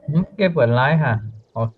Mv gaengh buatc laiv haic. Ov,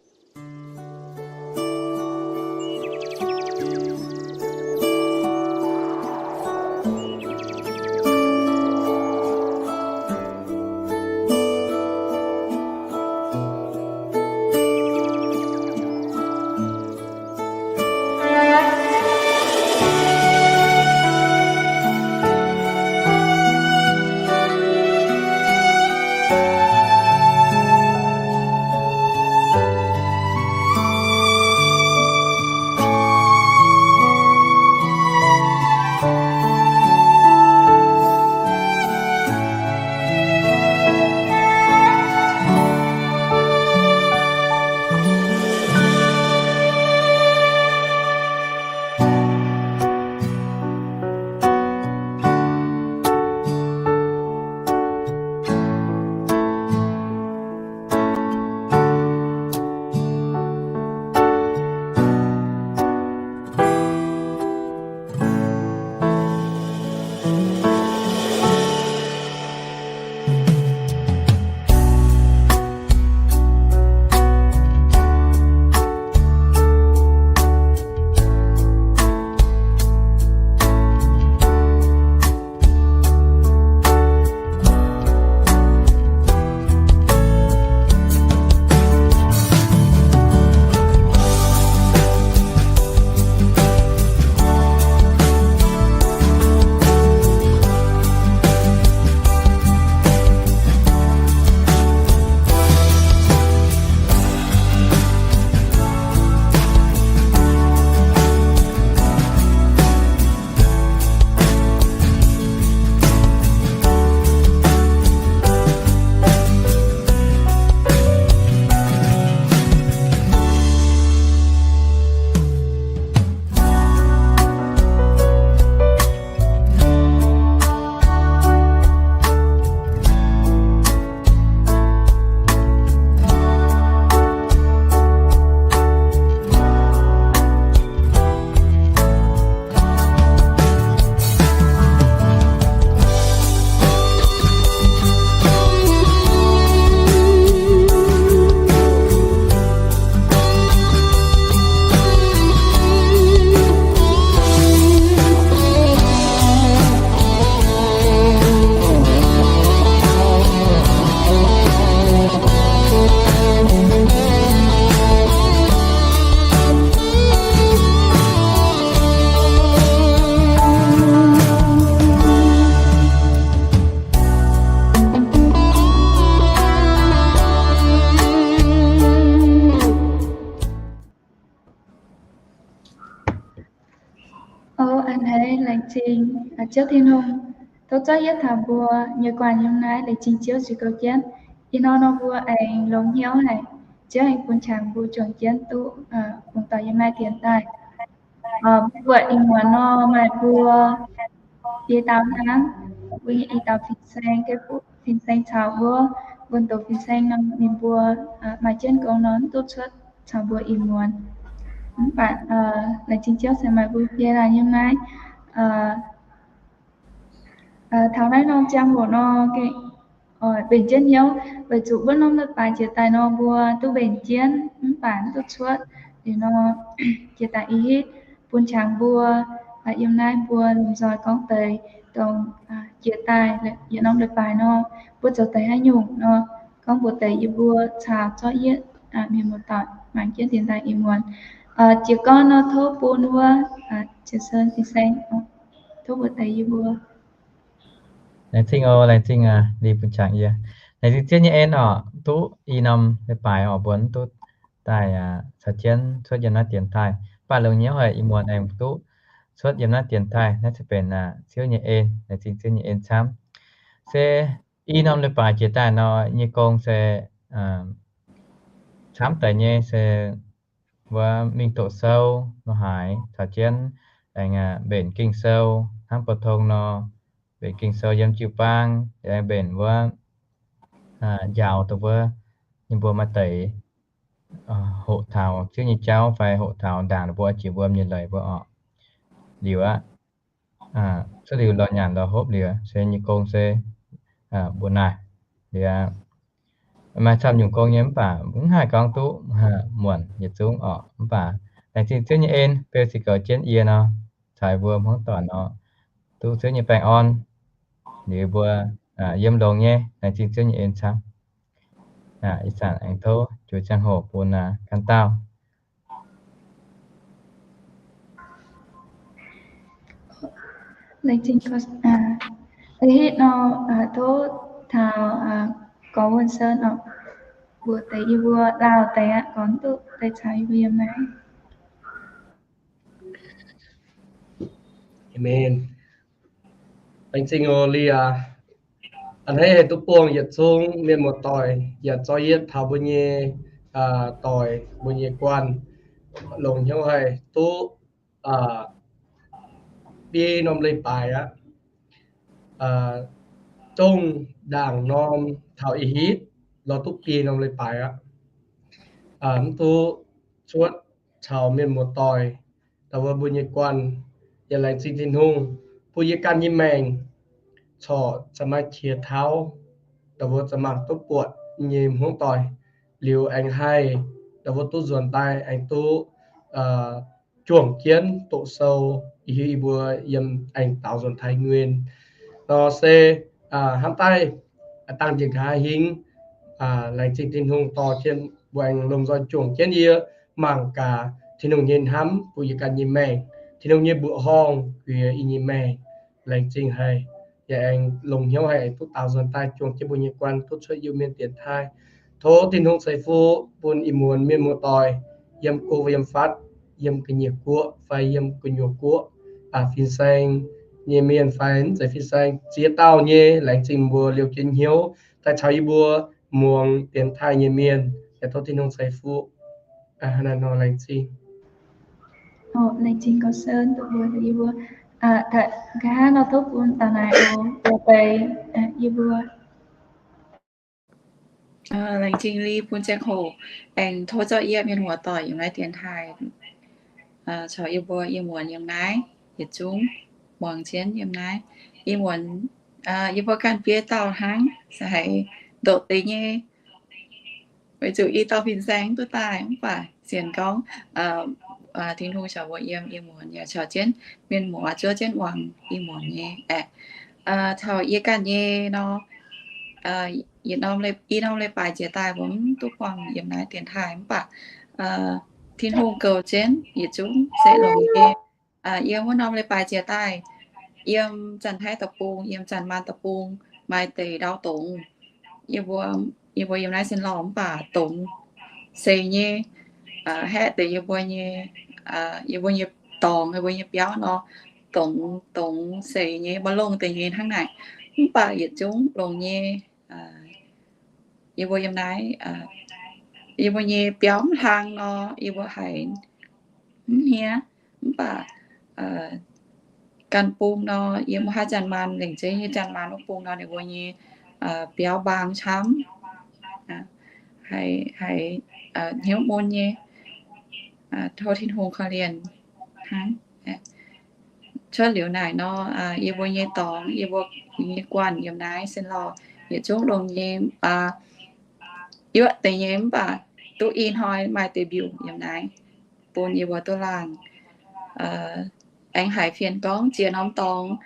a'hneiv laengz zingh Ziouv Tin-Hungh tov zorqv yietv taux mbuo nyei guanh yiem naaiv. Laengz zingh Ziouv zuiz goux jienv. Ih hnoi nor mbuo aengx longx hnyouv haic. Ziouv aengx bun qangx mbuo juangc jienv duqv bungx doic yiem naaiv dienx daaih. Mbuo buatc ih muonz nor maaih mbuo biei dauh hnangv, mbuo nyei i dauh fin-saeng, fin-saeng caux wuov, mbuo doqc fin-saeng nor ninh mbuo maaih jienv gong nor mv duqv cuotv caux mbuo ih muonz. Mv baac laengz zingh Ziouv se maaih mbuo biei laanh yiem naaiv taux naaiv norm ziangh hoc nor, mbenc jienv hnyouv weic zuqc wuov norm leiz-baaix jiex daaih nor mbuo duqv mbenc jienv mv baac mv duqv cuotv. Liuz nor, jiex daaih ih hitv bun qangx mbuo yiem naaiv mbuo lomh nzoih gorngv deix dongh jiex daaih yietc norm leiz-baaix nor, mbuo zoux deix haaix nyungc nor, gorngv mbuox deix yie mbuo caux zorqv yietv mienh muoz-doic mangc jienv dienx daaih ih muonz. Jiez gorn nor tov bun wuov Janx-Sen fin-saeng, tov mbuox deix yie mbuo. Laengz zingh oc, laengz zingh, Li bun qangx yie. Laengz zingh Ziouv nyei en oc, duqv i norm leiz-baaix oc mbuo duqv daaih caux jienv cuotv yiem naaiv dienx daaih. Mv baac longx hnyouv haic ih muonz aengx duqv cuotv yiem naaiv dienx daaih, naaiv se benx Ziouv nyei en, laengz zingh Ziouv nyei en camv. Se i norm leiz-baaix jiex daaih nor nyei gong se camv deix nyei se mbuo mingh doqc sou nor haaix caux jienv aengx mbenc Ging-Sou hnangv bou tong nor, mbenc Ging-Sou yiem jiu-baang, aengx mbenc wuov njaaux dongh wuov ninh mbuo maaih deix hoqc taux Ziouv nyei jauv fai hoqc taux ndaangc ninh mbuo oix jiex wuom nyei leiz mbuo oc. Liuz aqv, cuotv liuz lorz nyanc lorz hopv liuz se nyei gong se mbuo naaic. Liuz maaih camv nyungc gong nyei mv baac mv haih gorngv duqv muonc yietc zungv orqc. Mv baac laengz zingh Ziouv nyei en beu ziqc goux jienv yie nor, caux yie mbuo hmuangv doic nor, duqv Ziouv nyei baengh orn, liuz yie mbuo yiem longx nyei, laengz zingh Ziouv nyei en camv. Ih zanc aengx tov juix ziangh hoc bun ganh dauh. Laengz zingh, hitv nor tov taux Gorx Wuonh Sen oc, mbuox deix yie mbuo lauh deix aqv, gorngv duqv deix caux yie mbuo yiem naaiv. Aamen. Laengz zingh oc, Lia. A'hneiv haih duqv buangh yietc zungv mienh muoz-doic yaac zorqv yietv taux mbuo nyei doic, mbuo nyei guanh, longc hnyouv haih duqv biei norm leiz-baaix aqv. Zungv ndaangc norm taux ih hitv lorz duqv biei norm leiz-baaix aqv. Mv duqv cuotv caux mienh muoz-doic, da'wuov mbuo nyei guanh, yaac laengz zingh Tin-Hungh bun yie ganh nyei maengc corc za'gengh maaih qiex tauv, da'wuov za'gengh mangc duqv buatc nyei hmuangv doic, liuz aengx haih da'wuov duqv nzuonx daaih aengx duqv juangc jienv doqc sou, ih hiuv yie mbuo yiem aengx daaux nzuonx Thái Nguyên nor se hnamv daaih dangh njiec nqa'haav hingv, laengz zingh Tin-Hungh dorh jienv mbuo aengx lomh nzoih juangc jienv yie mangc gaax Tin-Hungh nyei hnamv bun yie ganh nyei maengc, Tin-Hungh nyei mbuoqc horngh guiex yie nyei maengc. Laengz zingh haic, yaac aengx longc hnyouv haic aengx duqv daaux nzuonx daaih juangc jienv mbuo nyei guanh duqv cuotv Iu-Mienh dienx taaih. Tov Tin-Hungh ceix fuqv bun ih muonz mienh muoz-doic yiem go yiem fatv, yiem ga'nyiec guoqv fai yiem gu'nyuoz guoqv, fin-saeng nyei mienh fai mv zeiz fin-saeng, ziex dauh nyei laengz zingh mbuo liouh jienv hnyouv daaih caux yie mbuo muangx dienx taaih nyei mienh. Yaac tov Tin-Hungh ceix fuqv. Hnangv naaiv nor laengz zingh. Laengz zingh Gorx Sen duqv mbuox yie mbuo. Nqa'haav nor tov bun dauh naaiv oc, deix yie mbuo. Laengz zingh Li bun ziangh hoc aengx tov zorqv yietv mienh muoz-doic yiem naaiv dienx taaih caux yie mbuo ih muonz yiem naaiv yietc zungv muangx jienv yiem naaiv. Ih muonz yie mbuo ganh biei dauh hnangv, se haiz ndoqc deix nyei, weic zuqc i dauh fin-saeng duqv daaih mv baac sienx gorngv Tin-Hungh caux mbuo yiem ih muonz yaac caux jienv mienh muoz zuov jienv muangx ih muonz nyei aeqv. Caux yie ganh nyei nor, yietc norm, i norm leiz-baaix jiex daaih mbuo mv duqv buangh yiem naaiv dienx taaih mv baac Tin-Hungh goux jienv yietc zungv se longx nyei. Yiem wuov norm leiz-baaix jiex daaih, yiem Janx-Taiv deic-bung, yiem Janx-Maanc deic-bung, maaih deix ndau dongz. Yie mbuo yiem naaiv sin lorh mv baac dongz seix nyei, haeqv deix yie mbuo nyei, yie mbuo nyei dorngx, yie mbuo nyei biauv nor, dongz, dongz seix nyei, maiv longh deix nyei hnangv naaic. Mv baac yietc zungv longx nyei. Yie mbuo yiem naaiv, yie mbuo nyei biauv mv hlang nor, yie mbuo haiz mv hniev. Mv baac ganh bung nor, yie mbuo haaix zanc maanh lengc jeiv nyei zanc maanh wuov bung nor, ninh mbuo nyei biauv mbaang camv, haiz, haiz hnyouv mun nyei. Tov Tin-Hungh korv-lienh hnangv. Cuotv liuz naaic nor, yie mbuo nyei dorngx, yie mbuo nyei guanh yiem naaiv sin lorh yietc zungv longx nyei, yuoqv deix nyei mv baac duqv i hnoi maaih deix mbiungc yiem naaiv bun yie mbuo duqv laangh. Aengx haiz fienx gorngv ziex norm dorngx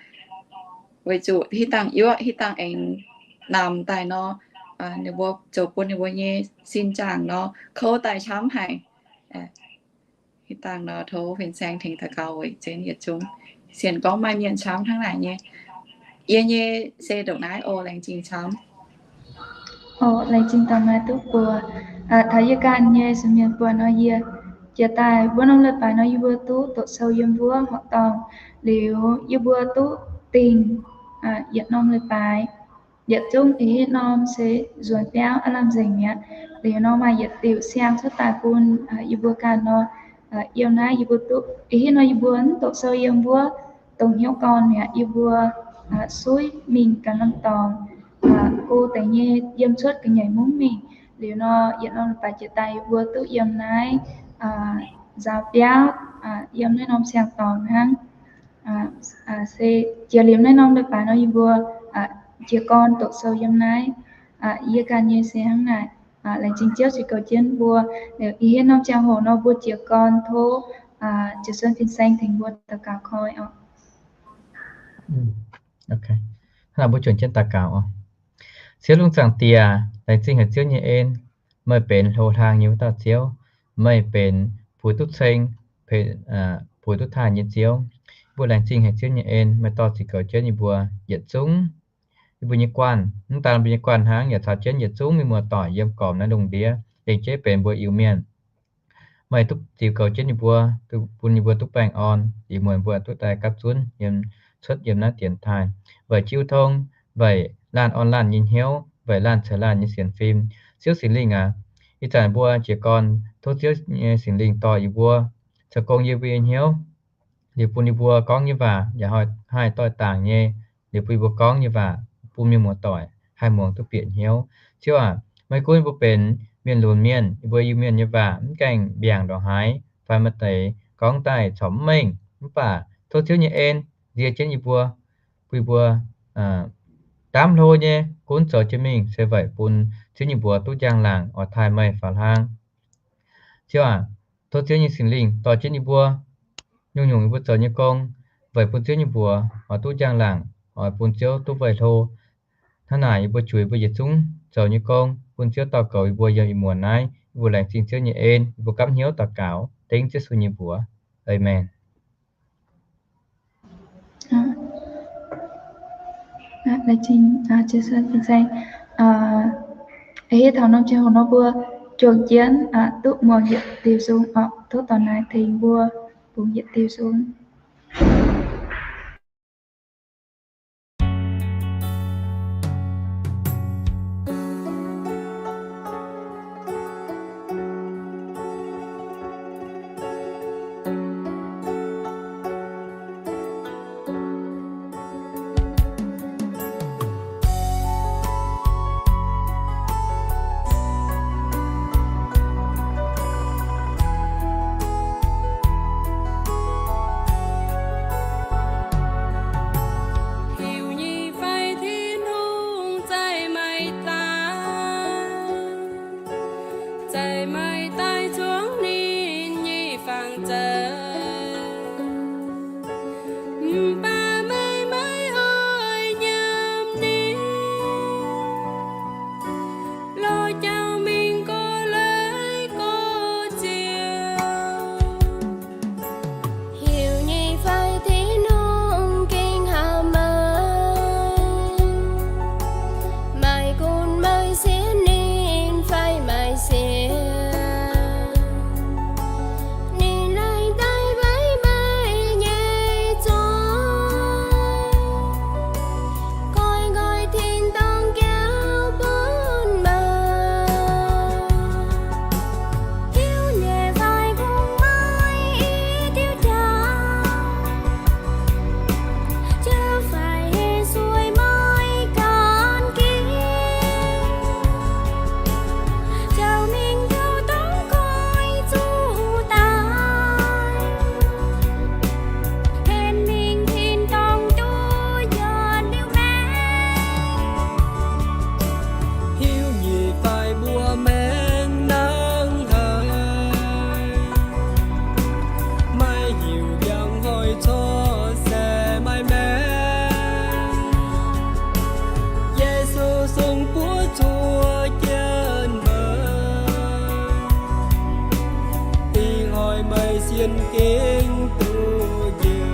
weic zuqc hitv dangh yuoqv, hitv dangh aengx namx daaih nor, ninh mbuo zoux bun ninh mbuo nyei sin zaangc nor kouv daaih camv haic. Hitv dangh nor tov fin-saeng tengx daux gaux weic zenv yietc zungv. Sienx gorngv maaih mienh camv hnangv naaic nyei. Yie nyei se ndongc naaiv oc. Laengz zingh camv. Oc, laengz zingh daaih maaih duqv buoz. Taux yie ganh nyei sin mienh buatc nor, yie jiex daaih wuov norm leiz-baaix nor, yie mbuo duqv doqc sou yiem wuov horqc dorngh. Liuz yie mbuo duqv dingh yietc norm leiz-baaix. Yietc zungv ih hitv norm se nzuonx biauv aav lamh nzengc mi'aqv. Liuz nor maaih yietc diuc siang cuotv daaih bun yie mbuo ganh nor, yiem naaiv yie mbuo duqv ih hitv nor yie mbuo mv doqc sou yiem wuov dongh hnyouv gorn mi'aqv. Yie mbuo suiv mingh ganh norm dorngx, go deix nyei yiem cuotv ga'nyiec mungv mingh. Liuz nor yietc norm leiz-baaix jiex daaih yie mbuo duqv yiem naaiv nzaaux biauv, yiem naaiv norm siang-dorngx hnangv. Se jiex liuz naaiv norm leiz-baaix nor yie mbuo jiez gorn doqc sou yiem naaiv. Yie ganh nyei se hnangv naaic. Laengz zingh Ziouv ceix goux jienv mbuo. Ih hietv norm ziangh hoc nor mbuo jiez gorn tov Jiex Suan fin-saeng tengx mbuo daux gaux koi oc. Hnangv naaic mbuo juangc jienv daux gaux oc. Ziouv Lungh Zaangc Diex, laengz zingh haic Ziouv nyei en. Meih benx hlo hlang nyei wuov dauh Ziouv. Meih benx puix duqv ceng, puix duqv taaih nyei Ziouv. Mbuo laengz zingh haic Ziouv nyei en, meih dorh ceix goux jienv yie mbuo yietc zungv yie mbuo nyei guanh, mv daan mbuo nyei guanh hnangv, yaac caux jienv yietc zungv mienh muoz-doic yiem gormx naaiv lungh ndiev, lengc jeiv benx mbuo Iu-Mienh. Meih duqv ceix goux jienv yie mbuo, bun yie mbuo duqv baengh orn, ih muonz mbuo duqv daaih gapv zunv yiem, cuotv yiem naaiv dienx taaih, weic jiu tong, weic laanh orn laanh nyei hnyouv, weic laanh ceix laanh nyei sienx fim. Ziouv Singx Lingh aac, ih zanc mbuo jiez gorn tov Ziouv nyei Singx Lingh dorh yie mbuo, zoux gong yie mbuo nyei hnyouv, liuz bun yie mbuo gorngv nyei waac yaac haih doix-dangc nyei, liuz bun yie mbuo gorngv nyei waac bun mienh muoz-doic haih muangx duqv bieqc hnyouv. Ziouv aac, maiv gunv yie mbuo benx mienh lunx mienh, yie mbuo Iu-Mienh nyei waac mv gaengh mbiaangc ndongc haaix, fai maaih deix gorngv daaih corc mv mengh, mv baac tov Ziouv nyei en nzie jienv yie mbuo, bun yie mbuo daamv hlo nyei gunv zoux jienv mingh se weic bun Ziouv nyei mbuox duqv njang-laangc oix taaih meih faaux hlang. Ziouv aac, tov Ziouv nyei Singx Lingh dorh jienv yie mbuo, nyungc-nyungc yie mbuo zoux nyei gong, weic bun Ziouv nyei mbuox oix duqv njang-laangc, oix bun Ziouv duqv weih hlo. Hnangv naaic yie mbuo juix mbuo yietc zungv zoux nyei gong bun Ziouv, daux goux yie mbuo yiem ih muonz naaiv. Yie mbuo laengz zingh Ziouv nyei en, yie mbuo gapv hnyouv daux gaux dengv Yesu nyei mbuox. Aamen. Hiuv taux norm ziangh hoc nor mbuo juangc jienv duqv muangx yietc diuh sung oc. Tov dorh naaiv tengx mbuo bungx yietc diuh sung. Heuc nyei fai Tin-Hungh zaih maaih daaih, zaih maaih daaih zuangx ninh nyei fangx zeiv. Mv baac meih maiv oix nyiemc ninh, lorz jauv mingh gorx-leiz gorx-ziouv. Heuc nyei fai Tin-Hungh gengh hauv meih, maaih gunv meih sienx ninh fai maaih sienx. Ninh laengz daaih weic meih nyei zuangx, goiv nqoi tin-dorngh jauv bun meih. Tiuv nyei fai kungx maaih i diuh jauv, jauv fai heh sueih maaih ganh ginv, jauv mingh taux dorngx goiv zuqc daaih, henv mingh tin-dorngh duqv yietc liuz maengc. Hiuv nyei fai mbuo maengc nangv haic, maiv hiuv ndiangx-hoih corc se maaih maengc. Yesu sung buov zuoqv jienv meih, ih hnoi meih sienx gengh duqv njoux.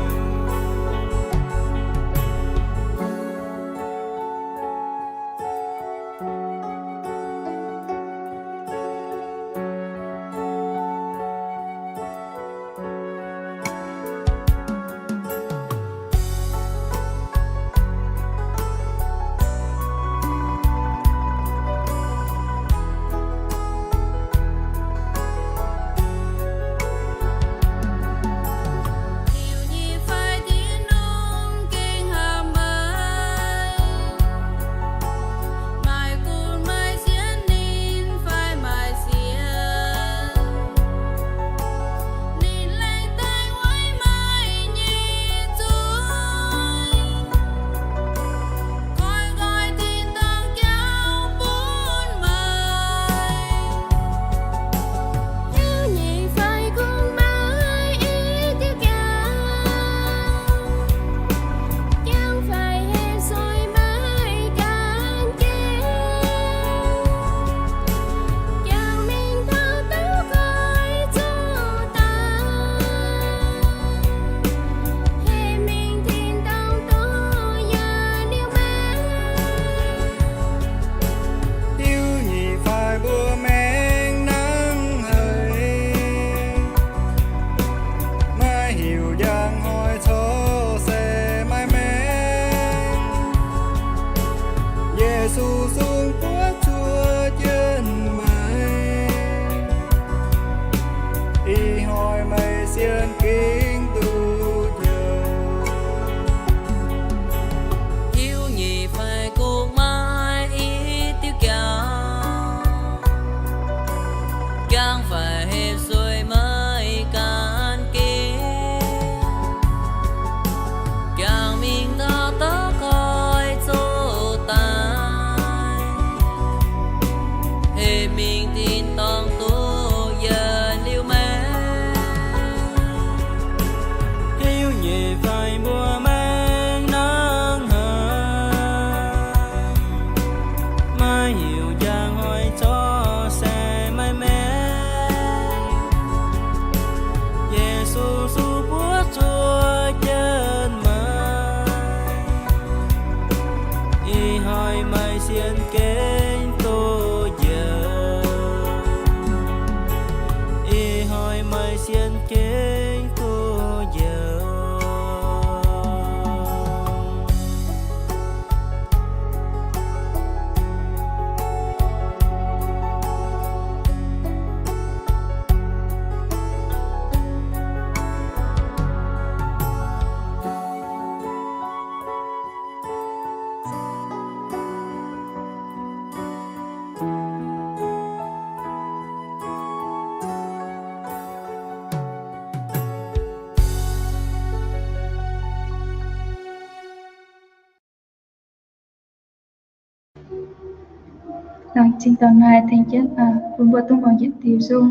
Laengz zingh dorh naaic tengx jienv bun mbuo duqv muangx yietc diuh nzung.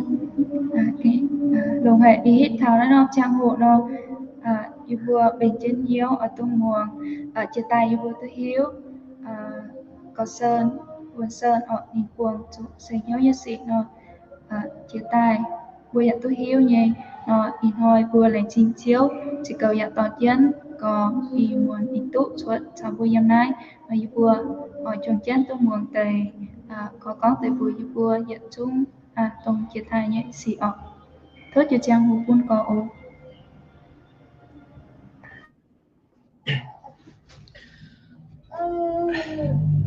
Longc haic ih hitv taux naaiv norm ziangh hoc nor, yie mbuo mbenc jienv hnyouv oix duqv muangx, jiex daaih yie mbuo duqv hiuv Gauh Sen, Wuonh Sen orqc, ninh buangh zuqc seix hnyouv nyei sic nor, jiex daaih mbuo yaac duqv hiuv nyei nor. Ih hnoi mbuo laengz zingh Ziouv, ziouc goux yaac dorh jienv gorx-youz muonz ih duqv cuotv caux mbuo yiem naaiv nor. Yie mbuo oix juangc jienv duqv muangx deix gorx gorngv deix mbuox yie mbuo yietc zungv dongh jiex daaih nyei sic orqc. Tov jiu ziangh hoc bun gorx oc.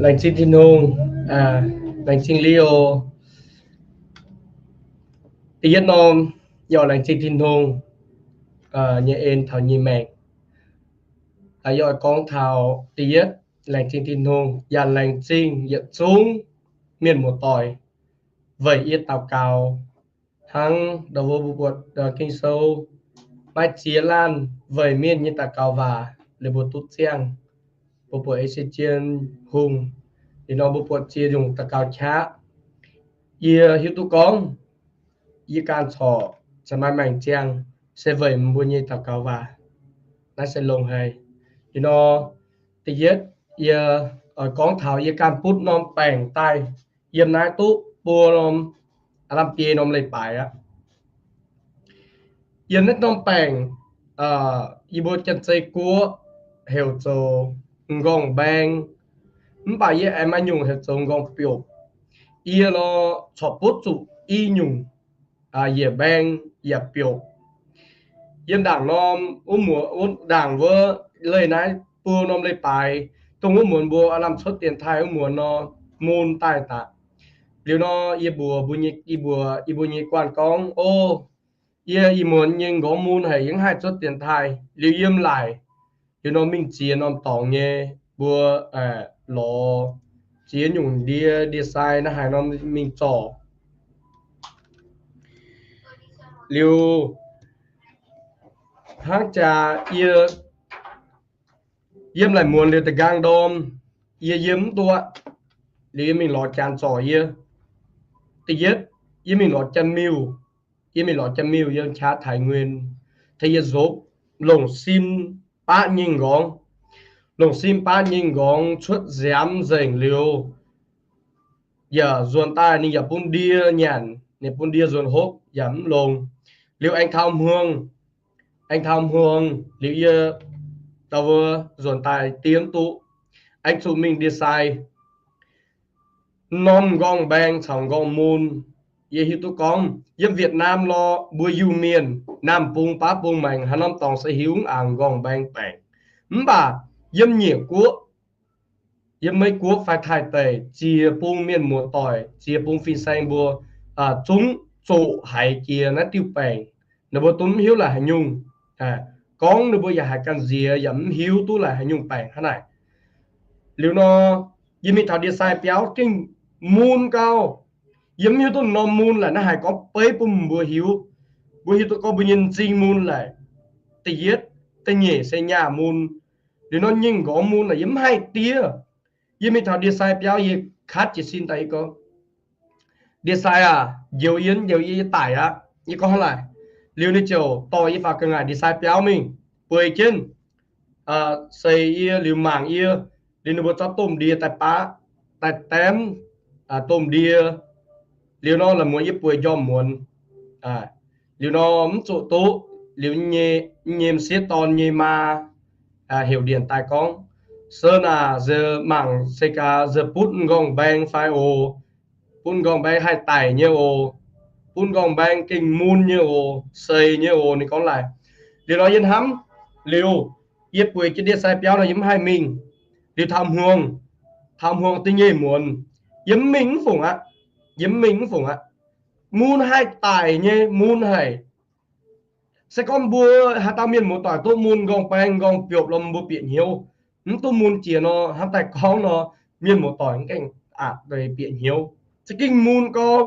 Laengz zingh Tin-Hungh, laengz zingh Leo. Da'yietv norm, yie oix laengz zingh Tin-Hungh nyei en taux nyei maengc. Yie oix gorngv taux da'yietv, laengz zingh Tin-Hungh, yaac laengz zingh yietc zungv mienh muoz-doic weic yie daux gaux. Hnangv ndau wuov mbuo buatc Ging-Sou, maiv ziex laanh weic mienh nyei daux gaux waac liuz mbuo duqv ziangh. Mbuo buatc Esie Jien Hungh, liuz nor mbuo buatc ziex nyungc daux gaux qaqv. Yie hiuv duqv gorngv yie ganh corc cingx maaih maengc ziangh se weic mbuo nyei daux gaux waac. Naaiv se longx haic. Liuz nor, da'yietv, yie oix gorngv taux yie ganh butv norm baengc daaih yiem naaiv duqv buo norm, aav lamh biei norm leiz-baaix aqv. Yiem naaiv norm baengc, yie mbuo Janx-Zei Guoqv heuc zoux m'nqorngv mbaeng, mv baac yie aengx maaih nyungc heuc zoux m'nqorngv biopc. Yie nor corc butv zuqc i nyungc yietc mbaeng yaac biopc. Yiem ndaangc norm wuov muonz, ndaangc wuov leih naaiv buo norm leiz-baaix, dongh wuov muonz mbuo aav lamh cuotv dienx taaih wuov muonz nor, mun daaih daaih. Liuz nor yie mbuox mbuo, yie mbuox yie mbuo nyei guanh gorngv, O, yie ih muonz nyei m'nqorngv mun haic, yie mv haih cuotv dienx taaih. Liuz yiem laaic, liuz nor mingh ziex norm dorngx nyei, mbuo lorz ziex nyungc ndie, ndie-sai naaiv haaix norm mingh zorc. Liuz hnangv jaax yie yiem laaic muonz liuz da'nqaang ndorm, yie yiem mv duqv, liuz yie mingh lorz janx zorc yie. Da'yietv, yie mingh lorz janx-miuh. Yie mingh lorz janx-miuh yiem qaqv Taiv Nguyen, tengx yie nzopv longc sin baqv nyei m'nqorngv. Longc sin baqv nyei m'nqorngv cuotv nziaamv nzengc liuz, yaac nzuonx daaih ninh yaac bun ndie nyanc, ninh bun ndie nzuonx hopv yaac mv longx. Liuz aengx taux hmuangx, aengx taux hmuangx liuz yie dau wuov nzuonx daaih diev mv duqv, aengx zuqc mingh ndie-sai. M'norm m'nqorngv mbaeng caux m'nqorngv mun, yie hiuv duqv gorngv yiem Việt Nam lorqc, mbuo Iu-Mienh naamh bung baav bung maengx haaix norm dorngx se hiuv mv angc m'nqorngv mbaeng baengc. Mv baac yiem Nyiec Guoqv, yiem Meiv Guoqv fai Taiv deic, ziex bung mienh muoz-doic, ziex bung fin-saeng mbuo zungv zoqc haiz jiex naaiv diuh baengc. Ninh mbuo duqv mv hiuv laaic haaix nyungc, gorngv ninh mbuo yaac haiz ganh nziex yaac mv hiuv duqv laaic haaix nyungc baengc hnangv naaic. Liuz nor, yie mingh taux ndie-sai biauv gengh mun gau. Yie mv hiuv duqv norm mun laaic naaiv haiz gorngv beiv bun mbuo hiuv. Mbuo hiuv duqv gorngv mbuo nyei m'zing mun laaic, da'yietv, da'nyeic se nyaah mun. Liuz nor nyei m'nqorngv mun laaic yie mv haih diev. Yie mingh taux ndie-sai biauv, yie katv jiez sin daaih yie gorngv, Ndie-sai aac, njoux yie, njoux yie, yie daic aqv. Yie gorngv hnangv laaic. Liuz ninh ziouc dorh yie faaux ga'ngaaic ndie-sai biauv mingh, bueix jienv, seix yie liuz mangc yie. Liuz ninh mbuo zorqv domh ndie daaih baqv, daaih daemv domh ndie. Liuz nor la'muonz yie bueix njormh muonz. Liuz nor mv zuqc duqv. Liuz nyei m'sieqv dorn nyei maa heuc ndienc daaih gorngv, Sen aac, nziex mangc se gaax nziex butv m'nqorngv mbaeng fai oc. Butv m'nqorngv mbaeng haih daic nyei oc. Butv m'nqorngv mbaeng gengh mun nyei oc, seix nyei oc, ninh gorngv laaic. Liuz nor yie hnamv, liuz yie bueix jienv ndie-sai biauv nor yie mv haih mingh. Liuz taux hmuangx, taux hmuangx da'nyeic muonz, yie mv mingh mv fungc aqv. Yie mv mingh mv fungc aqv. Mun haih daic nyei, mun haic. Se gorngv mbuo haaix dauh mienh muoz-doic duqv mun m'nqorngv baeng m'nqorngv biopc lorqc, mbuo bieqc hnyouv. Mv duqv mun jiex nor, hnamv daaih gorngv nor, mienh muoz-doic mv gaengh aqc bieqc hnyouv. Za'gengh mun gorx.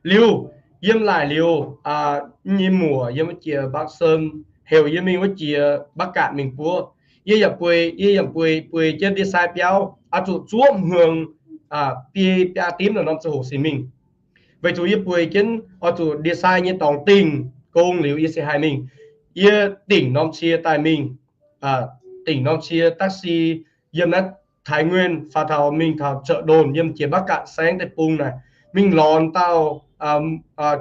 Liuz, yiem laaic liuz, nyei muoc yiem wuov jiex Mbak Sen, heuc yie mingh wuov jiex Mbak Gatc mingh buov. Yie yaac bueix, yie yaac bueix, bueix jienv ndie-sai biauv, oix zuqc zuov hmuangx, biei biaa dimv naaiv norm ziangh hoc se mingh. Weic zuqc yie bueix jienv oix zuqc ndie-sai nyei dorngx dingh gong liuz yie se haih mingh. Yie dingc norm cie daaih mingh, dingc norm cie taxi yiem naaiv Thái Nguyên faaux taux mingh taux chợ đồn yiem jiex Bắc Kạn saengv deic-bung naaic, mingh lorz dauh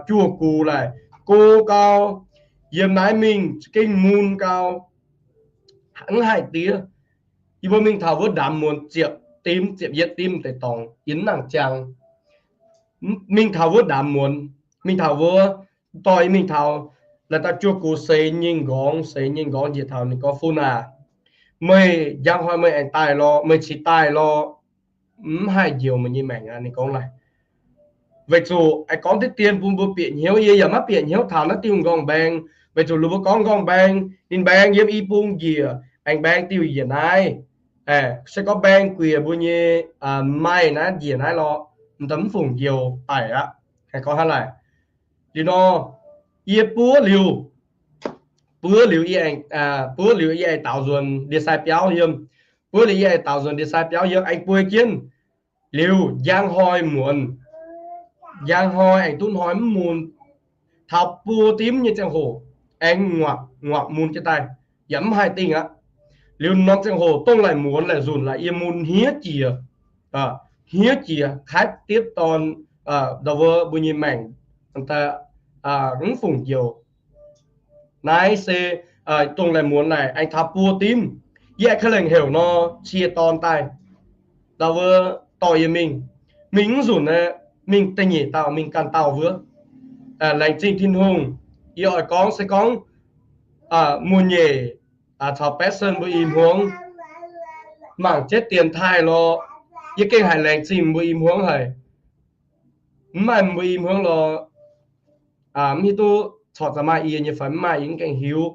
juoz gux laaic go gau, yiem naaiv mingh gengh mun gau, mv haih diev. Yie mbuo mingh taux wuov ndaamv muonz ziepc dimv, ziepc yietv dimv deix dorngx yie mv nangc ziangx. Mingh taux wuov ndaamv muonz, mingh taux wuov, dorh yie mingh taux, laaix dauh juoz gux seix nyei nqorngv, seix nyei nqorngv njiec taux ninh gorngv, Fun aac, meih njang hnoi meih aengx daaih lorqc, meih cingx daaih lorqc, mv haih njoux meih nyei maengc aqv. Ninh gorngv laaic, weic zuqc aengx gorngv diqv dien bun mbuo bieqc hnyouv. Yie yaac maiv bieqc hnyouv taux naaiv diuh nqorngv mbaeng, weic zuqc ninh mbuo gorngv nqorngv mbaeng, ninh mbaeng yiem i bung njiec, aengx mbaeng diuh njiec naaiv. Se gorngv mbaeng guiex mbuo nyei maaih naaiv njiec naaiv lorqc, m'daaih mv fungc njoux daic aqv. Gorngv hnangv laaic. Liuz nor, yie buov liuz, buov liuz, buov liuz yie aengx daaux nzuonx ndie-sai biauv yiem. Buov liuz yie aengx daaux nzuonx ndie-sai biauv yiem, aengx bueix jienv. Liuz njang hnoi muonz, njang hnoi aengx duqv hnoi mv mun, taux buo dimv nyei ziangh hoc, aengx nguaqc, nguaqc mun jienv daaih, yaac mv haih dingh aqv. Liuz norm ziangh hoc dongh laaic muonz laaic nzunc laaic yie mun hniev jiex, hniev jiex, kaaiv diepv dorn, ndau wuov mbuo nyei maengc mv fungc njoux. Naaiv se dongh laaic muonz laaic aengx taux buo dimv, yie aengx ka'lengc heuc nor cie dorn daaih, ndau wuov dorh yie mingh. Mingh mv nzunc aeqv, mingh da'nyeic dauh, mingh ganh dauh wuov. Laengz zingh Tin-Hungh. Yie oix gorngv se gorngv muoz-nyeic caux baeqv sen mbuo i hmuangv mangc jienv dienx taaih lorqc, yie gengh haiz laengz zingh mbuo i hmuangv haic. Mv maaih mbuo i hmuangv lorqc, mv hiuv duqv corc za'gengh maaih yie nyei fai mv maaih, yie mv gengh hiuv.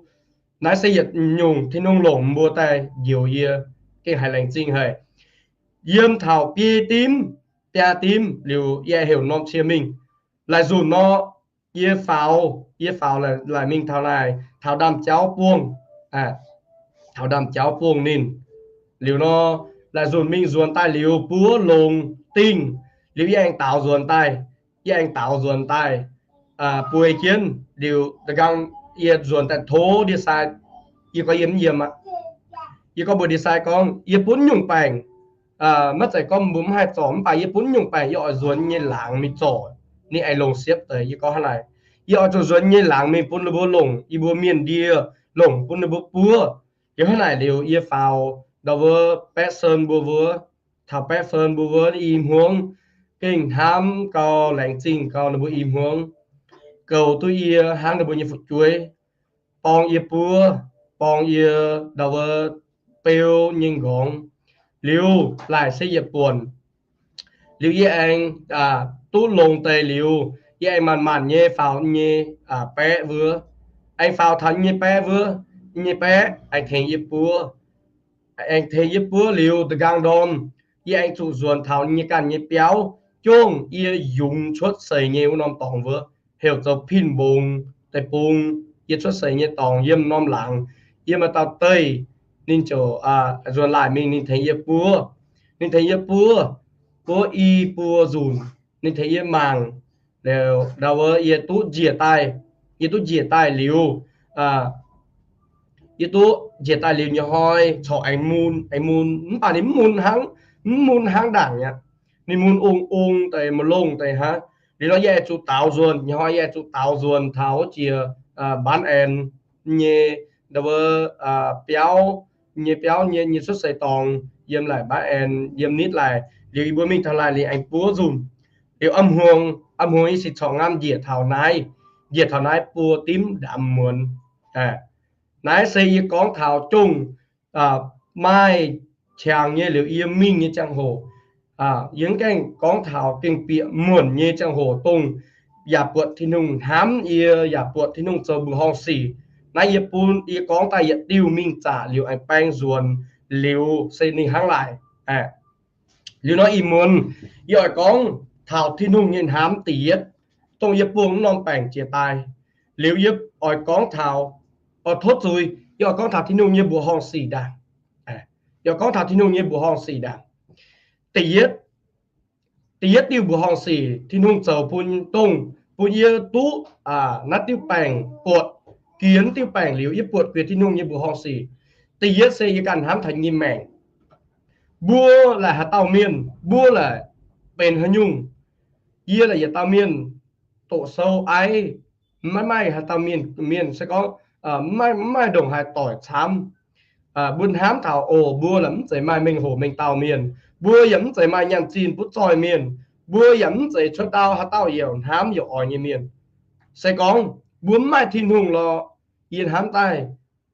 Naaiv se yietc nyungc Tin-Hungh longc mbuo daaih njoux yie, gengh haiz laengz zingh haic. Yiem taux biei dimv, biaa dimv liuz yie heuc norm cie mingh. Laaic nzunc nor, yie faaux, yie faaux laaic mingh taux naaic, taux ndaamv-jauv buangh, taux ndaamv-jauv buangh ninh. Liuz nor, laaic nzunc mingh nzuonx daaih liuz buov longx dingh, liuz yie aengx daaux nzuonx daaih, yie aengx daaux nzuonx daaih, bueix jienv liuz da'nqaang yie nzuonx daaih tov ndie-sai, yie gorngv yie mv yiem aqv. Yie gorngv mbuox ndie-sai gorngv yie bun nyungc baengc, maiv zeiz gorngv mbuo mv haih zorc, mv baac yie bun nyungc baengc yie oix nzuonx nyei laangz mingh zorc, ninh aengx longc siepv deix. Yie gorngv hnangv naaic, yie oix zuqc nzuonx nyei laangz mingh bun ninh mbuo longc, yie mbuo mienh ndie longc bun ninh mbuo buov. Liuz hnangv naaic liuz yie faaux ndau wuov baeqv sen mbuo wuov, taux baeqv sen mbuo wuov i hmuangv gengh hnamv gau, laengz zingh gau ninh mbuo i hmuangv, goux duqv yie hnangv ninh mbuo nyei fu'jueiv, borng yie buov, borng yie ndau wuov beu nyei nqorngv. Liuz laaic se yietc buonc, liuz yie aengx duqv longx deix liuz, yie aengx manc-manc nyei faaux nyei baeqv wuov, aengx faaux taux nyei baeqv wuov, nyei baeqv aengx tengx yie buov, aengx tengx yie buov liuz da'nqaang ndorm, yie aengx zuqc nzuonx taux nyei ganh nyei biauv, jongv yie yungz cuotv seix nyei wuov norm dorngx wuov, heuc zoux Pin Mbong deic-bung. Yie cuotv seix nyei dorngx yiem norm laangz, yie maaih dauh deih, ninh ziouc nzuonx laaic mingh, ninh tengx yie buov, ninh tengx yie buov, buov i buo nzunc, ninh tengx yie mangc, liuz ndau wuov yie duqv njiec daaih, yie duqv njiec daaih liuz, yie duqv njiec daaih liuz nyei hnoi corc aengx mun, aengx mun, mv baac ninh mv mun hnangv, mv mun hnangv ndaangc aqv. Ninh mun ong-ong deix, ma'longh deix hnangv. Liuz nor yie aengx zuqc daaux nzuonx, nyei hnoi yie aengx zuqc daaux nzuonx taux wuov jiex Bán Ên nyei, ndau wuov biauv, nyei biauv nyei, nyei cuotv seix dorngx yiem laaic Bán Ên, yiem nitv laaic. Liuz yie mbuo mingh taux laaic liuz aengx buov nzunc. Liuz a'hmuangx, a'hmuangx yie se corc ngamv njiec taux naaiv, njiec taux naaiv buo dimv ndaamv muonz. Naaiv se yie gorngv taux jongh maaih qangx nyei liuz yie mingh nyei ziangh hoc. Yie mv gaengh gorngv taux gengh bieqc muonc nyei ziangh hoc dongh yaac buatc Tin-Hungh hnamv yie, yaac buatc Tin-Hungh zoux mbuoqc horngh sic. Naaiv yie bun yie gorngv daaih yietc diuh mingh zaqc liuz aengx baeng nzuonx liuz se ninh hnangv laaic. Liuz nor ih muonz yie oix gorngv taux Tin-Hungh nyei hnamv da'yietv, dongh yie buangh wuov norm baengc jiex daaih. Liuz yie oix gorngv taux, oix tov zuiz, yie oix gorngv taux Tin-Hungh nyei mbuoqc horngh sic ndaangc. Yie oix gorngv taux Tin-Hungh nyei mbuoqc horngh sic ndaangc. Da'yietv, Da'yietv diuh mbuoqc horngh sic Tin-Hungh zoux bun dongh, bun yie duqv naaiv diuh baengc buatc, jiex diuh baengc liuz yie buatc guiex Tin-Hungh nyei mbuoqc horngh sic. Da'yietv se yie ganh hnamv taux nyei maengc. Mbuo laaic haaix dauh mienh, mbuo laaic benx haaix nyungc, yie laaic yietc dauh mienh doqc sou aiv, maiv maaih haaix dauh mienh, mienh se gorngv maiv maaih ndongc haaix doic camv. Mbuo hnamv taux oc, mbuo laaic mv zeiz maaih mengh hoc mengh dauh mienh, mbuo yaac mv zeiz maaih nyaanh zinh butv zoih mienh, mbuo yaac mv zeiz cuotv ndau haaix dauh yaac hnamv yaac oix nyei mienh. Se gorngv mbuo mv maaih Tin-Hungh lorqc, yie hnamv daaih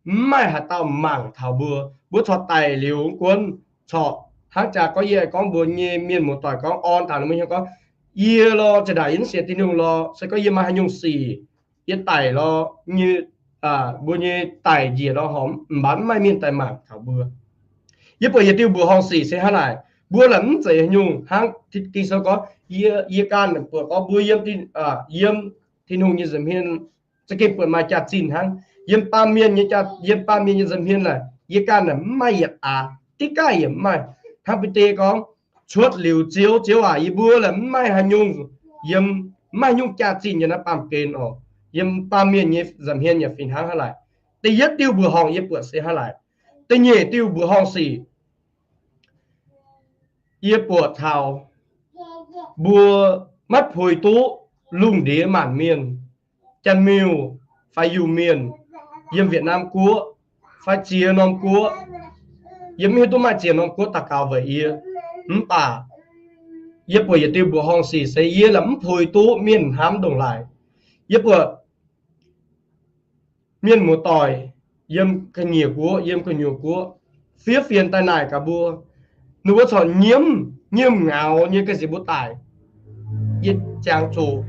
mv maaih haaix dauh mangc taux mbuo. Mbuo corc daic liuz guonv corc hnangv jaax gorngv, yie gorngv mbuo nyei mienh muoz-doic gorngv orn taux ninh mbuo hnyouv gorngv, yie lorqc, zinh ndaangc yie mv sienx Tin-Hungh lorqc, se gorngv yie maaih haaix nyungc sic yie daic lorqc, mbuo nyei daic njiec lorqc, horpc mv baac mv maaih mienh daaih mangc taux mbuo. Yie buatc yietc diuh mbuoqc horngh sic se hnangv naaic. Mbuo laaic mv zeiz haaix nyungc hnangv Ging-Sou gorngv, yie ganh buatc gorngv mbuo yiem, yiem Tin-Hungh nyei nza'hmien za'gengh buatc maaih jaax-zinh hnangv. Yiem baamh mienh nyei, yiem baamh mienh nyei nza'hmien naaic, yie ganh naaic mv maaih yietc aax, diqv gaaih yaac mv maaih. Hnangv Bide gorngv, cuotv liuz Ziouv, Ziouv aac, yie mbuo laaic mv maaih haaix nyungc, yiem, mv maaih haaix nyungc jaax-zinh yiem naaiv baamh gen oc. Yiem baamh mienh nyei nza'hmien yaac fih hnangv hnangv naaic. Da'yietv diuh mbuoqc horngh yie buatc se hnangv naaic. Da'nyeic diuh mbuoqc horngh sic yie buatc taux mbuo maiv puix duqv lungh ndiev maanc mienh, Janx-miuh fai Iu-Mienh, yiem Wietc Nam Guoqv fai ziex norm guoqv. Yie mv hiuv duqv maaih ziex norm guoqv daux gaux weic yie. Mv baac yie buatc yietc diuh mbuoqc horngh sic se yie laaic mv puix duqv mienh hnamv ndongc laaix. Yie buatc mienh muoz-doic yiem ga'nyiec guoqv, yiem gu'nyuoz guoqv, fiev fienx daaih naaic gaax mbuo. Ninh mbuo corc nyiemv, nyiemv ngaux nyei ga'sie mbuo daic. Yie jangx zuqc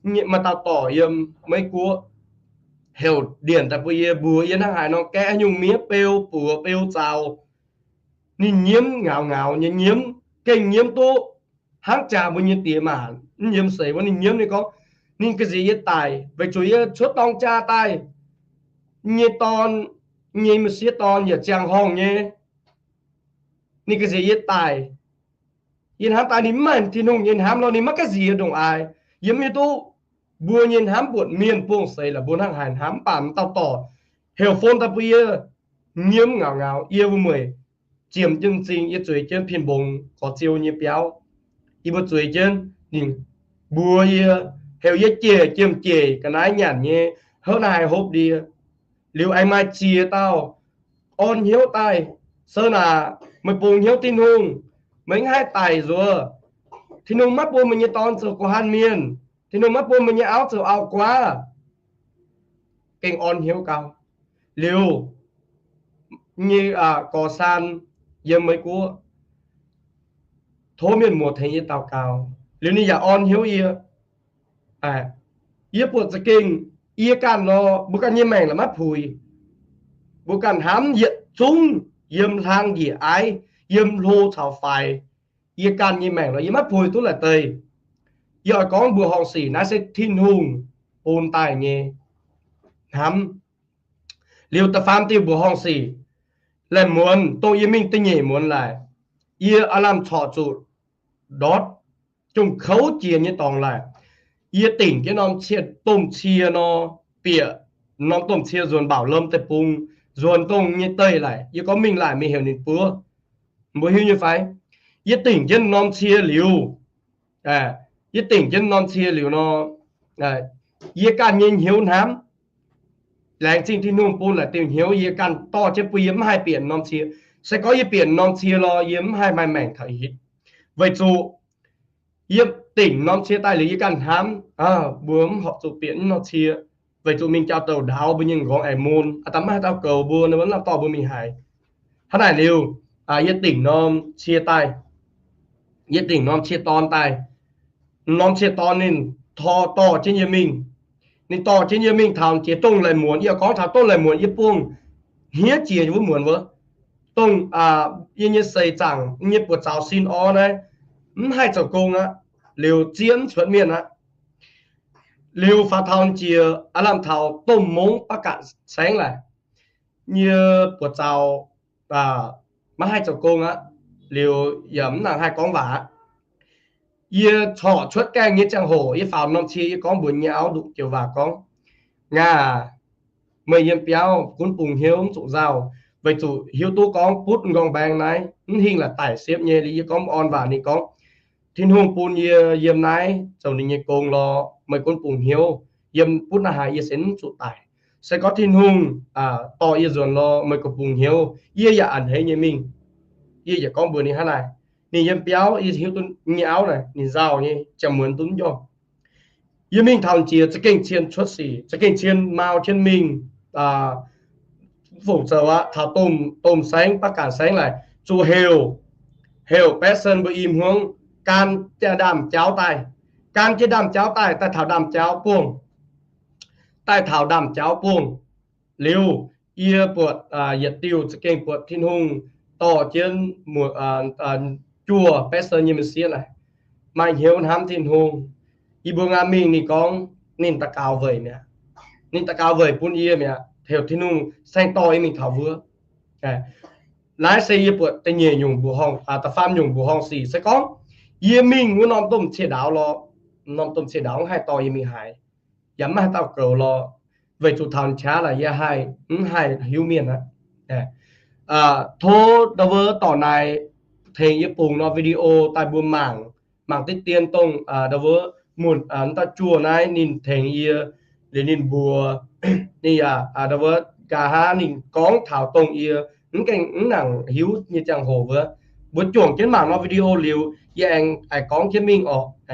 maaih dauh dorc yiem Meiv Guoqv heuc ndienc daaih bun yie mbuox yie hnangv haaix nor gaeqv nyungc miev beu buoz beu zaux. Ninh nyiemv ngaux ngaux nyei nyiemv, gengh nyiemv duqv hnangv jaax mbuo nyei diex maac mv yiem seix wuov. Ninh nyiemv, ninh gorngv, ninh ga'sie yie daic weic zuqc yie cuotv dorng jaa daaih, nyei dorn, nyei m'sieqv dorn yaac ziangh horngh nyei. Ninh ga'sie yie daic. Yie hnamv daaih ninh mv maaih Tin-Hungh nyei hnamv lorqc, ninh maiv ga'sie ndongc aaix. Yie mv hiuv duqv mbuo nyei hnamv buonc mienh buangh seix laaix mbuo hnangv haaix hnamv, mv baac m'dauh dorc heuc phone daaih bun yie, nyiemv ngaux ngaux, yie wuov mueic ziemx jienv m'zing, yie zueiz jienv pin mbongx gorx-ziou nyei biauv. Yie mbuo zueiz jienv, ninh mbuox yie, heuc yie jiex, jiem jiex ga'naaiv nyanc nyei, houv naaiv haaix hopv ndie. Liuz aengx maaih ziex dauh orn hnyouv daaih, Sou naaic, meih bungx hnyouv Tin-Hungh, meih mv haih daic nzuonx. Tin-Hungh maiv bun meih nyei dorn zoux guh hanh mienh. Tin-Hungh maiv bun meih nyei auv zoux auv-guaav. Gengh orn hnyouv gau. Liuz, nyei gorx-saan yiem Meiv Guoqv tov mienh muoz tengx yie daux gaux. Liuz ninh yaac orn hnyouv yie. Yie buatc za'gengh yie ganh nor, mbuo ganh nyei maengc la'maiv puix. Mbuo ganh hnamv yietc zungv yiem hlang njiec aiv, yiem hlo caux faix. Yie ganh nyei maengc nor, yie maiv puix duqv la'deix. Yie oix gorngv mbuoqc horngh sic naaiv se Tin-Hungh bun daaih nyei hnamv. Liuz da'faam diuh mbuoqc horngh sic, laih muonz dongh yie mingh da'nyeic muonz laaix, yie aav lamh corc zuqc ndortv jomc kouv jiex nyei dorngx laaix. Yie dingc jienv norm cie, domh cie nor, bieqc norm domh cie nzuonx mbaauc lomh deic-bung, nzuonx dongh nyei deih laaix. Yie gorngv mingh laaix mingh heuc ninh buov. Mbuo hiuv nyei fai? Yie dingc jienv norm cie liuz, yie dingc jienv norm cie liuz nor, yie ganh nyei hnyouv hnamv, laengz zingh Tin-Hungh bun la'diuh hnyouv yie ganh dorh jienv bun yie mv haih bieqc norm cie. Se gorngv yie bieqc norm cie lorqc, yie mv haih maaih maengc taux hitv. Weic zuqc yie dingc norm cie daaih liuz yie ganh hnamv, mbuo mv horpc zuqc bieqc norm cie, weic zuqc mingh jauv-douc ndaauv mbuo nyei m'nqorngv aengx mun, aa, da'maiv haaix dauh goux mbuo, ninh mbuo mv lamh dorh mbuo mingh haaix. Hnangv naaic liuz, yie dingc norm cie daaih. Yie dingc norm cie dorn daaih. Norm cie dorn ninh dorh jienv yie mingh. Ninh dorh jienv yie mingh taux jiex dongh la'muonz, yie gorngv taux dongh la'muonz yie buangh hniev jiex wuov muonz wuov. Dongh yie nyei seix zaangc nyei buoz-zaux sin orv naaiv mv haih zoux gong aqv. Liuz zieqv mv cuotv mienh aqv. Liuz faaux taux jiex aav lamh taux domh mungv baqv ga'saengv laaix, yie buoz-zaux maiv haih zoux gong aqv. Liuz yaac mv nangc haih gorngv waac aqv. Yie corc cuotv gaengh nyei ziangh hoc, yie faaux norm cie, yie gorngv mbuox nyei auv nduqc joux waac gorngv, Ngaah, meih yiem biauv gunv bungx hnyouv, mv zuqc nzauh, weic zuqc hiuv duqv gorngv butv m'nqorngv mbaeng naaiv mv hingh la'daic siepv nyei. Liuz yie gorngv orn waac, ninh gorngv, Tin-Hungh bun yie yiem naaiv zoux ninh nyei gong lorh, meih gunv bungx hnyouv, yiem butv naaiv haaix yie se mv zuqc daic. Se gorngv Tin-Hungh dorh yie nzuonx lorh, meih gunv bungx hnyouv, yie yaac a'hneiv nyei mingh. Yie yaac gorngv mbuox ninh hnangv naaic. Ninh yiem biauv, yie hiuv duqv nyei auv naaic, ninh nzauh nyei, ziangh muonz duqv njormh. Yie mingh taux jiex za'gengh cien cuotv sic, za'gengh cien mau cien mingh, fungc zoux aqv, taux domh, domh saengv, baav ganh saengv laaix, zuqc heuc, heuc Baeqv Sen mbuo i hmuangv gan jienv ndaamv-jauv daaih, gan jienv ndaamv-jauv daaih, daaih taux ndaamv-jauv buangh, daaih taux ndaamv-jauv buangh liuz, yie buatc yietc diuh za'gengh buatc Tin-Hungh dorh jienv juoh Baeqv Sen nyei m'sieqv naaic, maaih hnyouv hnamv Tin-Hungh. Yie mbuo nqa'haav mingh, ninh gorngv ninh daux gaux weic mi'aqv. Ninh daux gaux weic bun yie mi'aqv, heuc Tin-Hungh saeng-dorh yie mingh taux wuov. Naaiv se yie buatc da'nyeic nyungc mbuoqc horngh, da'faam nyungc mbuoqc horngh sic. Se gorngv yie mingh wuov norm domh cie ndaauv lorh, norm domh cie ndaauv mv haih dorh yie mingh haaix, yaac mv maaih haaix dauh goux lorh, weic zuqc taux qaqv laaix yie haih mv haih hiuv mienh aqv. Tov ndau wuov dorc naaic tengx yie bungx norm video daaih mbuo mangc, mangc diqv dien dongh ndau wuov muonc dauh juoh naaiv ninh tengx yie, liuz ninh mbuox, ninh yaac ndau wuov nqa'haav ninh gorngv taux dongh yie mv gaengh mv nangc hiuv nyei ziangh hoc wuov. Mbuo juangc jienv mangc norm video liuz, yie aengx gorngv jienv mingh orqc.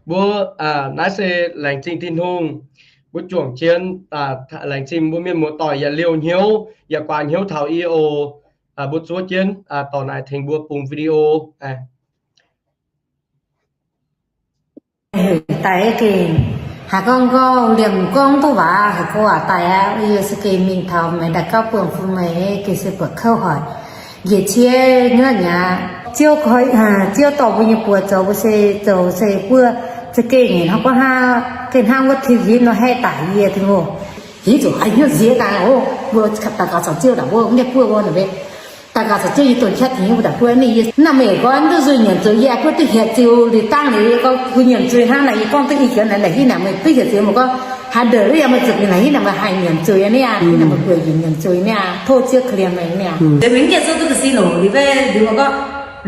Mbuo, naaiv se laengz zingh Tin-Hungh. Mbuo juangc jienv, laengz zingh mbuo mienh muoz-doic yaac liouh hnyouv, yaac guaax hnyouv taux yie oc. Mbuo zuov jienv dorc naaic tengx mbuo bungx video. Heuc daaih gengh haiz gorngv nqorngv liemh gorngv duqv waac, heuc gorngv waac daaih aqv. Yie se gengh mingh taux meih daaih gauh buangh fun meih gengh se buatc kouv hoic, njiec cie nyuoqv nyaqc. Ziouv, Ziouv dorh mbuo nyei buoz zoux, mbuo se zoux se buov za'gengh hnangv gorngv hnangv gengh hnangv wuov Tin-Hungh nor haih daic yie Tin-Hungh. Hiuv zuqc haiz hnyouv nziex daaih oc, mbuo daux gaux caux Ziouv daaih mbuo mv gaengh buov wuov nor. Daux gaux caux Ziouv nyei dorn qaqv tengx yie mbuo daaih buov ninh, yie naaiv meih gorngv duqv nzuih nyanc zuiz, yie buov duqv hietc ziux liuz dangh liuz, yie gorngv duqv nyanc zuiz hnangv naaic, yie gorngv duqv i jiex naaic, naaic hiuv naaic meih duqv hietc ziux, meih gorngv haaix ndeic yie meih zuqc naaic hiuv naaic meih haih nyanc zuiz niaa, hiuv naaic meih gueic nyanc nyanc zuiz niaa, tov Ziouv korv-lienh meih niaa. Liuz meih mv gaengh zuqv duqv ga'sie longc liuz, liuz meih gorngv,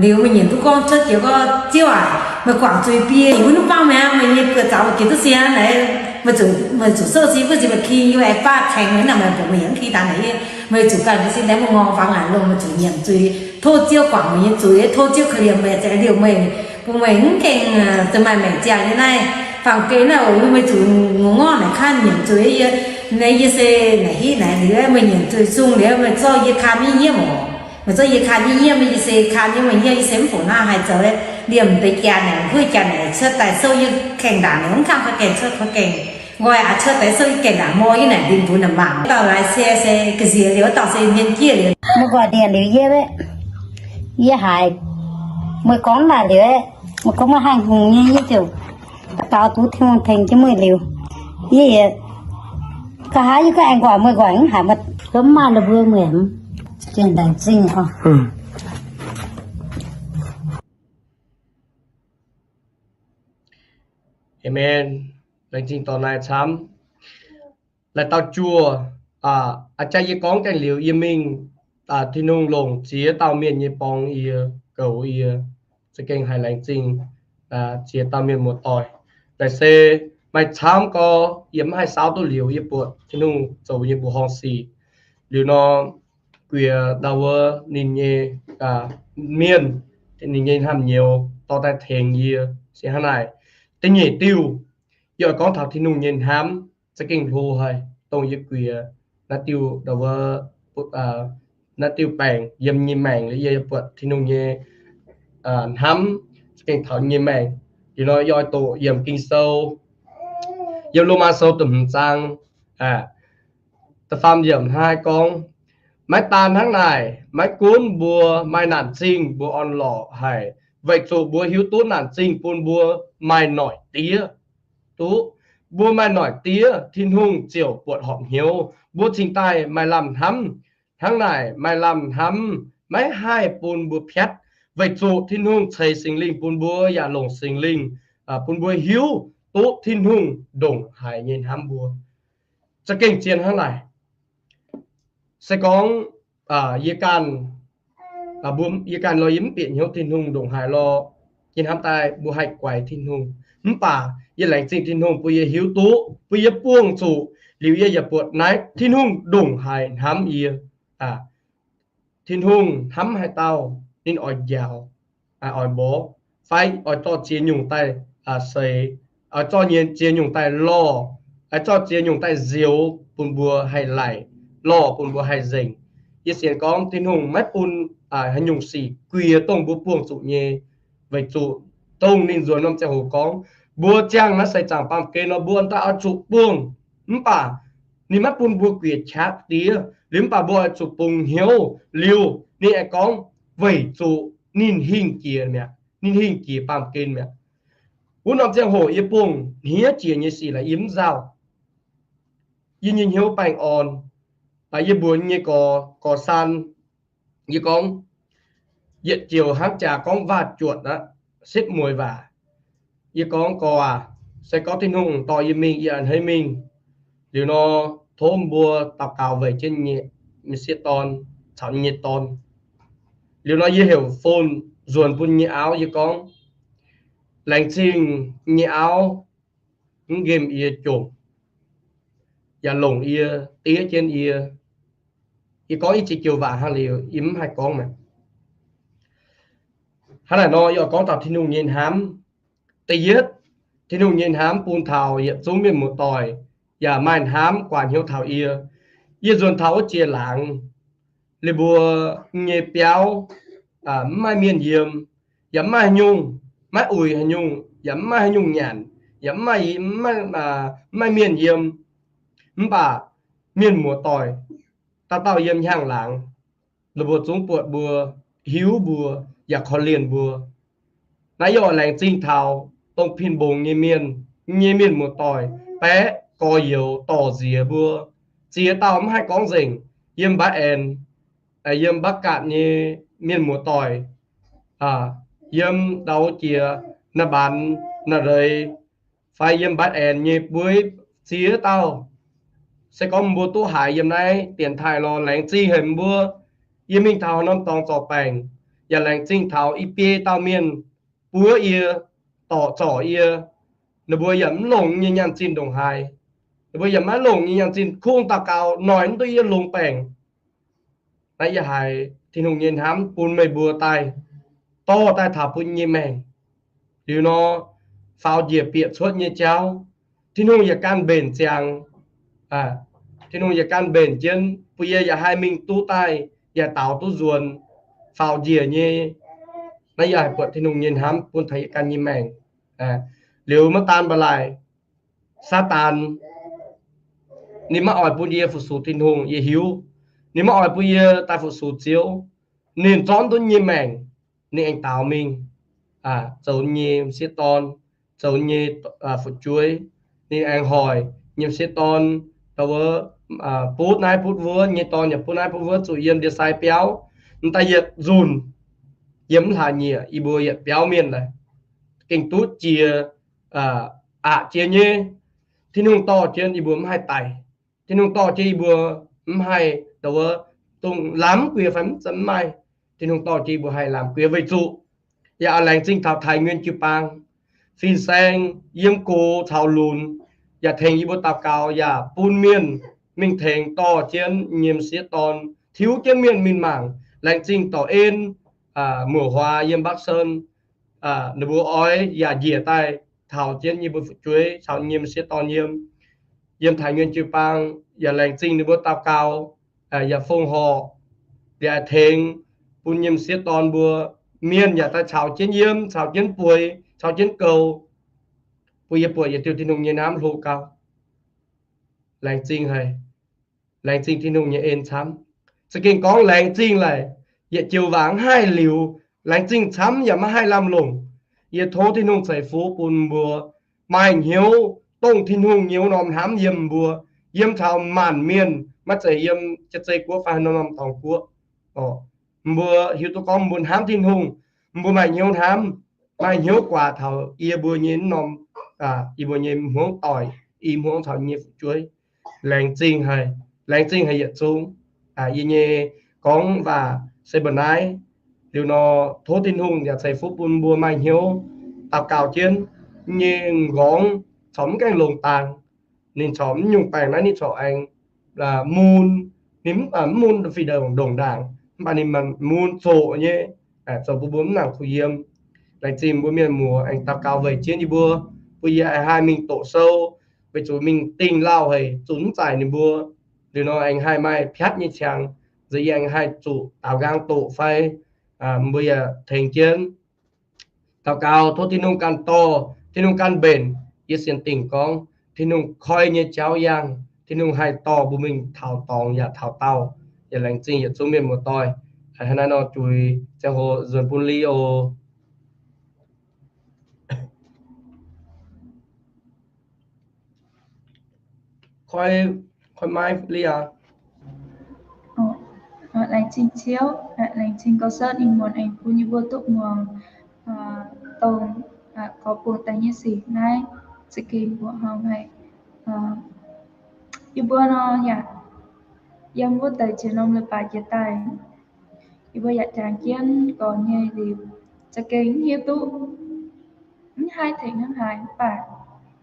liuz meih nyiemc duqv gorngv cuotv jiex gorngv, Ziouv aac, meih guangc zuiz biei, yie mv duqv bangv mi'aqv, meih nyei buoz-zaux jiex duqv siang naaic, meih zuqc, meih zuqc souv sin buov zinh meih king yie aengx baav tengx meih naaic, meih mbuox meih yaac mv king daaih naaic, meih zuqc ganh duqv sin naaiv meih ngorng fangx naaic longc, meih zuqc nyiemc zuiz, tov Ziouv guangc meih nyei zuiz, tov Ziouv korv-lienh meih, za'gengh liouh meih, bun meih mv gaengh zuqc maaih maengc ziangh nyei naaiv. Fangx geix naaiv oc, meih zuqc ngorc ngorv naaic kangv nyiemc zuiz yie, naaiv yie se naaic hiuv naaic liuz meih nyiemc zuiz sung liuz meih zorqv yie kaan nyei nyiemv oc. Meih zorqv yie kaan nyei nyiemv, yie se kaan nyei meih nyiemv, yie se mv fungc hnangv haaix zoux. Liemh deix jaa naaic, huov jaa naaic cuotv daaih souv yie gaengh ndaangc, mv kangv koi gaengh cuotv koi gaengh nqoi aqv, cuotv daaih souv yie gaengh ndaangc mor yie naaic ndin mbuo naaic mangc. Dauh laaix se, se ga'sie liuz, dauh se hmien jieqv liuz. Meih guangc nyanc liuz yie, yie haiz meih gorngv naaic liuz, meih gorngv meih haih hngongx nyei, yie ziouc daux gaux duqv Tin-Hungh tengx jienv meih liuz, yie, nqa'haav yie ganh aengx guangc meih guangc mv haiz meih, mv maaih la'buo mueic, zinh ndaangc zingh oc. Amen. Laengz zingh dorh naaic camv. Laaix dauh juoh, aa, jaax yie gorngv gaengh liuz, yie mingh, aa, Tin-Hungh longc ziex dauh mienh nyei borngz yie, goux yie, za'gengh haiz laengz zingh, aa, ziex dauh mienh muoz-doic. Naaic se maaih camv gorx, yie mv haih saauv duqv liuz, yie buatc Tin-Hungh zoux nyei mbuoqc horngh sic. Liuz nor, guiex ndau wuov ninh nyei, aa, mienh, ninh nyei hnamv nyouz dorh daaih tengx yie se hnangv naaic. Da'nyeic diuh, yie oix gorngv taux Tin-Hungh nyei hnamv za'gengh hlo haic, dongh yie guiex naaiv diuh ndau wuov, naaiv diuh baengc yiem nyei maengc, yie buatc Tin-Hungh nyei hnamv za'gengh taux nyei maengc. Liuz nor yie oix doqc yiem Ging-Sou, yiem Lomaa Sou da'hmz zaang, da'faam yiemc hnangv naaiv gorngv, maiv daan hnangv naaic, maiv gunv mbuo maaih naanc zingh mbuo orn-lorqc haic, weic zuqc mbuo hiuv duqv naanc zingh bun mbuo maaih noic diev. Duqv mbuo maaih noic diev, Tin-Hungh ziouc buatc horpc hnyouv, mbuo cingx daaih maaih lamh hnamv. Hnangv naaic maaih lamh hnamv maiv haih bun mbuo piatv weic zuqc Tin-Hungh ceix Singx Lingh bun mbuo yaac longc Singx Lingh bun mbuo hiuv duqv Tin-Hungh ndongc haaix nyei hnamv mbuo. Za'gengh zien hnangv naaic. Se gorngv yie ganh, yie ganh lorqc, yie mv bieqc hnyouv Tin-Hungh ndongc haaix lorqc, yie hnamv daaih mbuo haih guaix Tin-Hungh. Mv baac yie laengz zingh Tin-Hungh bun yie hiuv duqv, bun yie buangh zuqc, liuz yie yaac buatc naaiv Tin-Hungh ndongc haaix hnamv yie. Tin-Hungh hnamv haaix dauh ninh oix njaaux, oix mborqv, fai oix zorqv ziex nyungc daaih seix, oix zorqv nyei ziex nyungc daaih lorh, oix zorqv ziex nyungc daaih nzioux bun mbuo haih laic, lorh bun mbuo haih nzengc. Yie sienx gorngv Tin-Hungh maiv bun haaix nyungc sic guiex dongh mbuo buangh zuqc nyei, weic zuqc dongh ninh nzuonx norm ziangh hoc gorngv, mbuo ziangh naaiv seix zaangc baamh gen nor, mbuo daaih oix zuqc buangh. Mv baac ninh maiv bun mbuo guiex qaqv diev, liuz mv baac mbuo oix zuqc bungx hnyouv. Liuz ninh aengx gorngv, weic zuqc ninh hingh jiex mi'aqv, ninh hingh jiex baamh gen mi'aqv. Wuov norm ziangh hoc yie bungx hniev jiex nyei sic laaix yie mv nzauh. Yie nyei hnyouv baengh orn, yie mbuox nyei gorx, gorx saan, yie gorngv, yietc joux hnangv jaax gorngv waac-juotc aqv, setv mueiz waac. Yie gorngv, gorx aac, se gorngv Tin-Hungh dorh yie mingh, yie a'hneiv mingh. Liuz nor, tov mbuo daux gaux weic jienv nyei sieqv dorn caux nyei dorn. Liuz nor yie heuc phone nzuonx bun nyei auv, yie gorngv, laengz zingh nyei auv mv nqemh yie jomc, yaac longc yie, diev jienv yie. Yie gorngv i ziex joux waac hnangv liuz, yie mv haih gorngv mi'aqv. Hnangv naaic nor, yie oix gorngv taux Tin-Hungh nyei hnamv. Da'yietv, Tin-Hungh nyei hnamv bun taux yietc zungv mienh muoz-doic, yaac maaih hnamv guaax hnyouv taux yie. Yie nzuonx taux wuov jiex laangz, liuz mbuo nyei biauv mv maaih mienh yiem, yaac mv maaih haaix nyungc, maiv uix haaix nyungc, yaac mv maaih haaix nyungc nyanc, yaac mv maaih, mv maaih mienh yiem. Mv baac mienh muoz-doic dauh dauh yiem hnyangx-laangz, ninh mbuo zungv buatc mbuo, hiuv mbuo, yaac korv-lienh mbuo. Naaiv yie oix laengz zingh taux dongh Pin Mbong nyei mienh, nyei mienh muoz-doic, baeqv gorx-youz dorc nziex mbuo, ziex dauh mv haih gorngv nzengc, yiem Mbaav Aengx, yiem Mbaav Gatc nyei mienh muoz-doic, yiem ndau jiex Naamh Mbaanx, Naamh Leiz, fai yiem Mbaav Aengx nyei bueiv ziex dauh. Se gorngv mbuo duqv haiz yiem naaiv dienx taaih lorz, laengz zingh haic mbuo. Yie mingh taux haaix norm dorngx zorc baengc, yaac laengz zingh taux i biei dauh mienh buov yie, dorc zorc yie. Ninh mbuo yaac mv longc nyei nyaanh zinh ndongc haaix. Ninh mbuo yaac maiv longc nyei nyaanh zinh kungx daux gaux noic mv duqv yie longx baengc. Naaiv yie haiz Tin-Hungh nyei hnamv bun meih mbuo daaih dorh daaih taux bun nyei maengc. Liuz nor, faaux njiec bieqc cuotv nyei jauv, Tin-Hungh yaac ganh mbenc ziangx. Tin-Hungh yaac ganh mbenc jienv bun yie yaac haih mingh duqv daaih, yaac daaux duqv nzuonx faaux njiec nyei. Naaiv yie haiz buatc Tin-Hungh nyei hnamv bun taux yie ganh nyei maengc. Liuz maiv daan mba'laac, Laai, Saadaan, ninh maiv oix bun yie fu-sux Tin-Hungh, yie hiuv. Ninh maiv oix bun yie daaih fu-sux Ziouv. Ninh zorqv duqv nyei maengc, ninh aengx daaux mingh, zoux nyei m'sieqv dorn, zoux nyei fu'jueiv. Ninh aengx hoic nyei m'sieqv dorn, wuov, butv naaiv butv wuov, nyei dorn yaac butv naaiv butv wuov, zuqc yiem ndie-sai biauv. M'daaih yietc nzunc, yiem mv hlaax nyieqc, yie mbuo yietc biauv mienh naaic, gengh duqv jiex, aqc jiex nyei. Tin-Hungh dorh jienv yie mbuo mv haih daic. Tin-Hungh dorh jienv yie mbuo mv haih, wuov, dongh lamz guiex fai mv maaih. Tin-Hungh dorh jienv yie mbuo haih lamz guiex weic zuqc yaac laengz zingh taux Taiv Nguyen jiu-baang fin-saeng yiem gox caux lunx yaac tengx yie mbuo daux gaux, yaac bun mienh mingh tengx dorh jienv nyei m'sieqv dorn, tiuv jienv mienh mingh mangc. Laengz zingh dorc en, muoc huaax yiem Bắc Sơn, ninh mbuo oix yaac njiec daaih taux jienv yie mbuo fu'jueiv caux nyei m'sieqv dorn yiem, yiem Taiv Nguyen jiu-baang. Yaac laengz zingh ninh mbuo daux gaux, yaac fongc horc, yaac tengx bun nyei m'sieqv dorn mbuo, mienh yaac daaih caux jienv yiem, caux jienv bueix, caux jienv goux, bun yie buatc yietc diuh Tin-Hungh nyei hnamv hlo gau. Laengz zingh haic. Laengz zingh Tin-Hungh nyei en camv. Za'gengh gorngv laengz zingh laic, yietc joux waac mv haih liuz. Laengz zingh camv yaac maiv haih lamh longc. Yie tov Tin-Hungh ceix fuqv bun mbuo maaih hnyouv dongh Tin-Hungh nyei wuov norm hnamv yiem mbuo, yiem taux maanc mienh, maiv zeiz yiem Jaav-Zei Guoqv fai haaix norm-norm dorngx guoqv. Mbuo hiuv duqv gorngv mbuo hnamv Tin-Hungh, mbuo maaih hnyouv hnamv, maaih hnyouv guaax taux yie mbuo nyei norm, yie mbuo nyei hmuangv doic, i hmuangv caux nyei fu'jueiv. Laengz zingh haic, laengz zingh haic yietc zungv. Yie nyei gorngv waac se mbu'naaiv. Liuz nor, tov Tin-Hungh yaac ceix fuqv bun mbuo maaih hnyouv daux gaux jienv nyei m'nqorngv corc mv gaengh longc dangx. Ninh corc mv nyungc baengc naaiv ninh corc aengx mun, ninh mv mun fih ndongc ndaangc, mv baac ninh mun zoqc nyei, zoux bun mbuo mv nangc kuh yiem. Laengz zingh mbuo mienh muoz aengx daux gaux weic jienv yie mbuo, bun yie aengx haih mingh doqc sou, weic zuqc mingh dingh lauh haic, zuqc mv zaaic ninh mbuo. Liuz nor aengx haih maaih piatv nyei qangx, nziex yie aengx haih zuqc daaux nqaang doqc fai mbuo yaac tengx jienv daux gaux tov Tin-Hungh ganh dorh, Tin-Hungh ganh mbenc. Yie sienx dingc gorngv Tin-Hungh koi nyei jauv yangh, Tin-Hungh haih dorh mbuo mingh taux dorngx yaac taux daauh. Yaac laengz zingh yietc zungv mienh muoz-doic. Hnangv naaiv nor juix ziangh hoc nzuonx bun Li oc. Koi, koi maiv Li aqv. Laengz zingh Ziouv, laengz zingh Gauv Sotv ih muonz aengx bun yie mbuo duqv muangx dongh gorx-bung daaih nyei sic naaiv za'gengh mbuoqc hauh haic. Yie mbuo nor yaac yiem wuov deix jiex norm leiz-baaix jiex daaih, yie mbuo yaac jangx jienv gorx nyei liuz, za'gengh mv hiuv duqv, mv haih tengx hnangv haaix, mv baac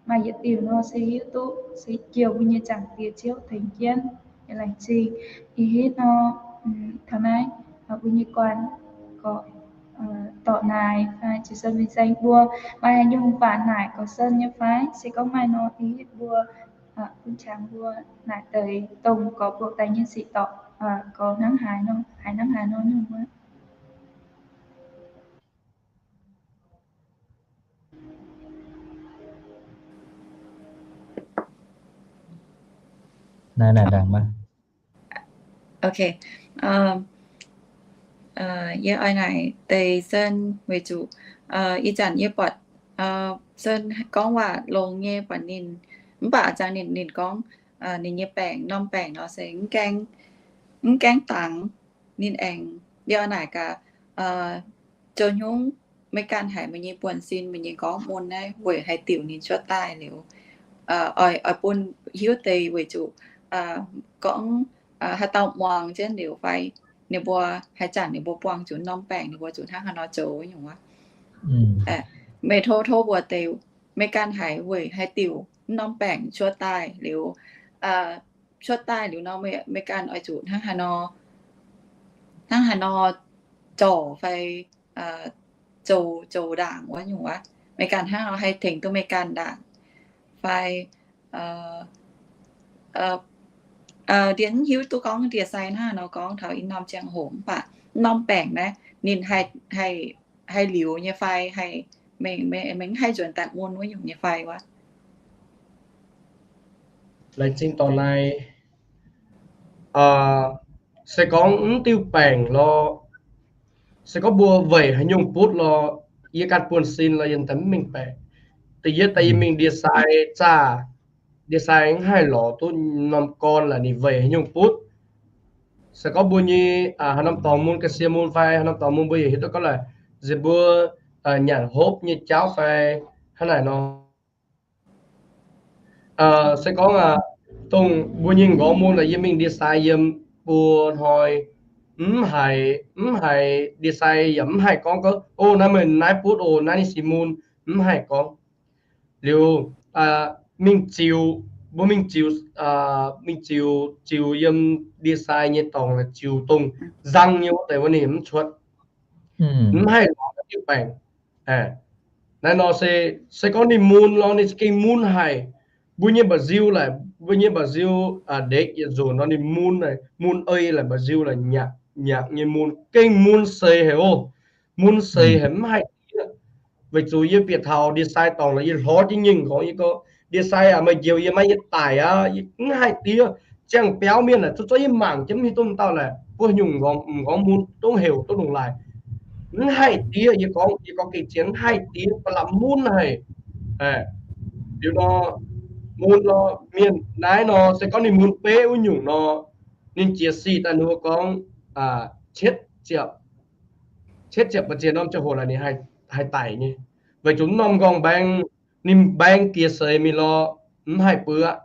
maaih yietc diuc nor se hiuv duqv se jiex mbuo nyei Zaangc Diex Ziouv tengx jienv. Yaac laengz zingh ih hitv nor, taux naaiv mbuo nyei guanh gorx dorc naaic fai jiez sin fin-saeng mbuo maaih haaix nyungc waac naaic gorx sin nyei fai? Se gorngv maaih nor, ih hitv mbuo bun qangx mbuo naaic deix dongh gorx-bung daaih nyei sic dorc, gorx hnangv haaix nor, haiz hnangv haaix nor nyungc wuov. Naaiv, naaiv ndaangc maah. Ok. Yie oix naaic deix sin weic zuqc ih zanc yie buatc sin gorngv waac longx nyei buatc ninh, mv baac zaangc ninh, ninh gorngv ninh nyei baengc, norm baengc nor se mv gaengh, mv gaengh dangx. Ninh aengx, yie oix naaic gaax, zoux hnyungv meih ganh haiz meih nyei buonv-sin, meih nyei gorngv mun naaiv weic haaix diuc ninh cuotv daaih liuz, oix, oix bun hiuv deix weic zuqc gorngv haaix dauh muangx jienv liuz fai ninh mbuo haaix zanc ninh mbuo buangh zuqc norm baengc ninh mbuo zuqc hnangv haaix nor zoux nyungc wuov. Meih tov, tov mbuox deix meih ganh haiz weic haaix diuc norm baengc cuotv daaih liuz, cuotv daaih liuz nor meih ganh oix zuqc hnangv haaix nor, hnangv haaix nor zorc fai zoux, zoux ndaangc wuov nyungc wuov. Meih ganh hnangv nor haih tengx duqv meih ganh ndaangc fai ndie mv hiuv duqv gorngv ndie-sai hnangv haaix nor gorngv taux i norm ziangh hoc mv baac norm baengc naaiv ninh haih, haih, haih liuz nyei fai, haih, meih, meih mv haih nzuonx daaih mun wuov nyungc nyei fai wuov. Laengz zingh dorh naaiv. Se gorngv mv diuh baengc lorqc, se gorngv mbuo weic haaix nyungc butv lorqc, yie ganh buonv-sin lorqc yie daaih mv mengh baeqc. Da'yietv daaih yie mingh ndie-sai zaah, ndie-sai mv haih lorz duqv norm gorn laaix ninh weic haaix nyungc butv. Se gorngv mbuo nyei haaix norm dorngx mun, ga'sie mun fai haaix norm dorngx mun mbuo yaac hiuv duqv gorngv laaix nziex mbuo nyanc hopv nyei jauv fai hnangv naaic nor. Se gorngv dongh mbuo nyei m'nqorngv mun laaix yie mingh ndie-sai yiem buo hnoi, mv haiz, mv haiz ndie-sai yaac mv haih gorngv gorngv, O, naaiv meih naaiv butv, o, naaiv ninh si mun, mv haih gorngv. Liuz mingh ziux, mbuo mingh ziux, mingh ziux, ziux yiem ndie-sai nyei dorngx laaix ziux dongh nzang nyei wuov deix wuov ninh mv cuotv, mv haih lorz diuh baengc. Naaiv nor se, se gorngv ninh mun lorqc, ninh za'gengh mun haic. Mbuo nyei mba'nziu laaix, mbuo nyei mba'nziu ndekv yietc nzunc nor ninh mun, mun ei laaix mba'nziu laaix nyaqc, nyaqc nyei mun, gengh mun seix haic oc. Mun seix haic mv haih diev. Weic zuqc yie bieqc taux ndie-sai dorngx laaix yie hlorz jienv nyei m'nqorngv yie gorngv, Ndie-sai aac, meih njoux yie maiv, yie daic aqv, mv haih diev. Ziangh biauv mienh aah, zuqc zorqv yie mangc jienv mv hiuv duqv m'dauh laaix buo nyungc m'nqorngv mun dongh heuc duqv longc laaix. Mv haih diev, yie gorngv, yie gorngv gengh zien mv haih diev, ba'laqc mun haic. Liuz nor, mun nor, mienh naaiv nor se gorngv ninh mun beqv wuov nyungc nor, ninh jiex sic daaih ninh mbuo gorngv cietv ziepc, cietv ziepc mbu'ziex norm ziangh hoc laaix ninh haih daic nyei. Weic zuqc mv norm nqorngv-mbaeng, ninh mbaeng jiex seix mingh lorz, mv haih buov.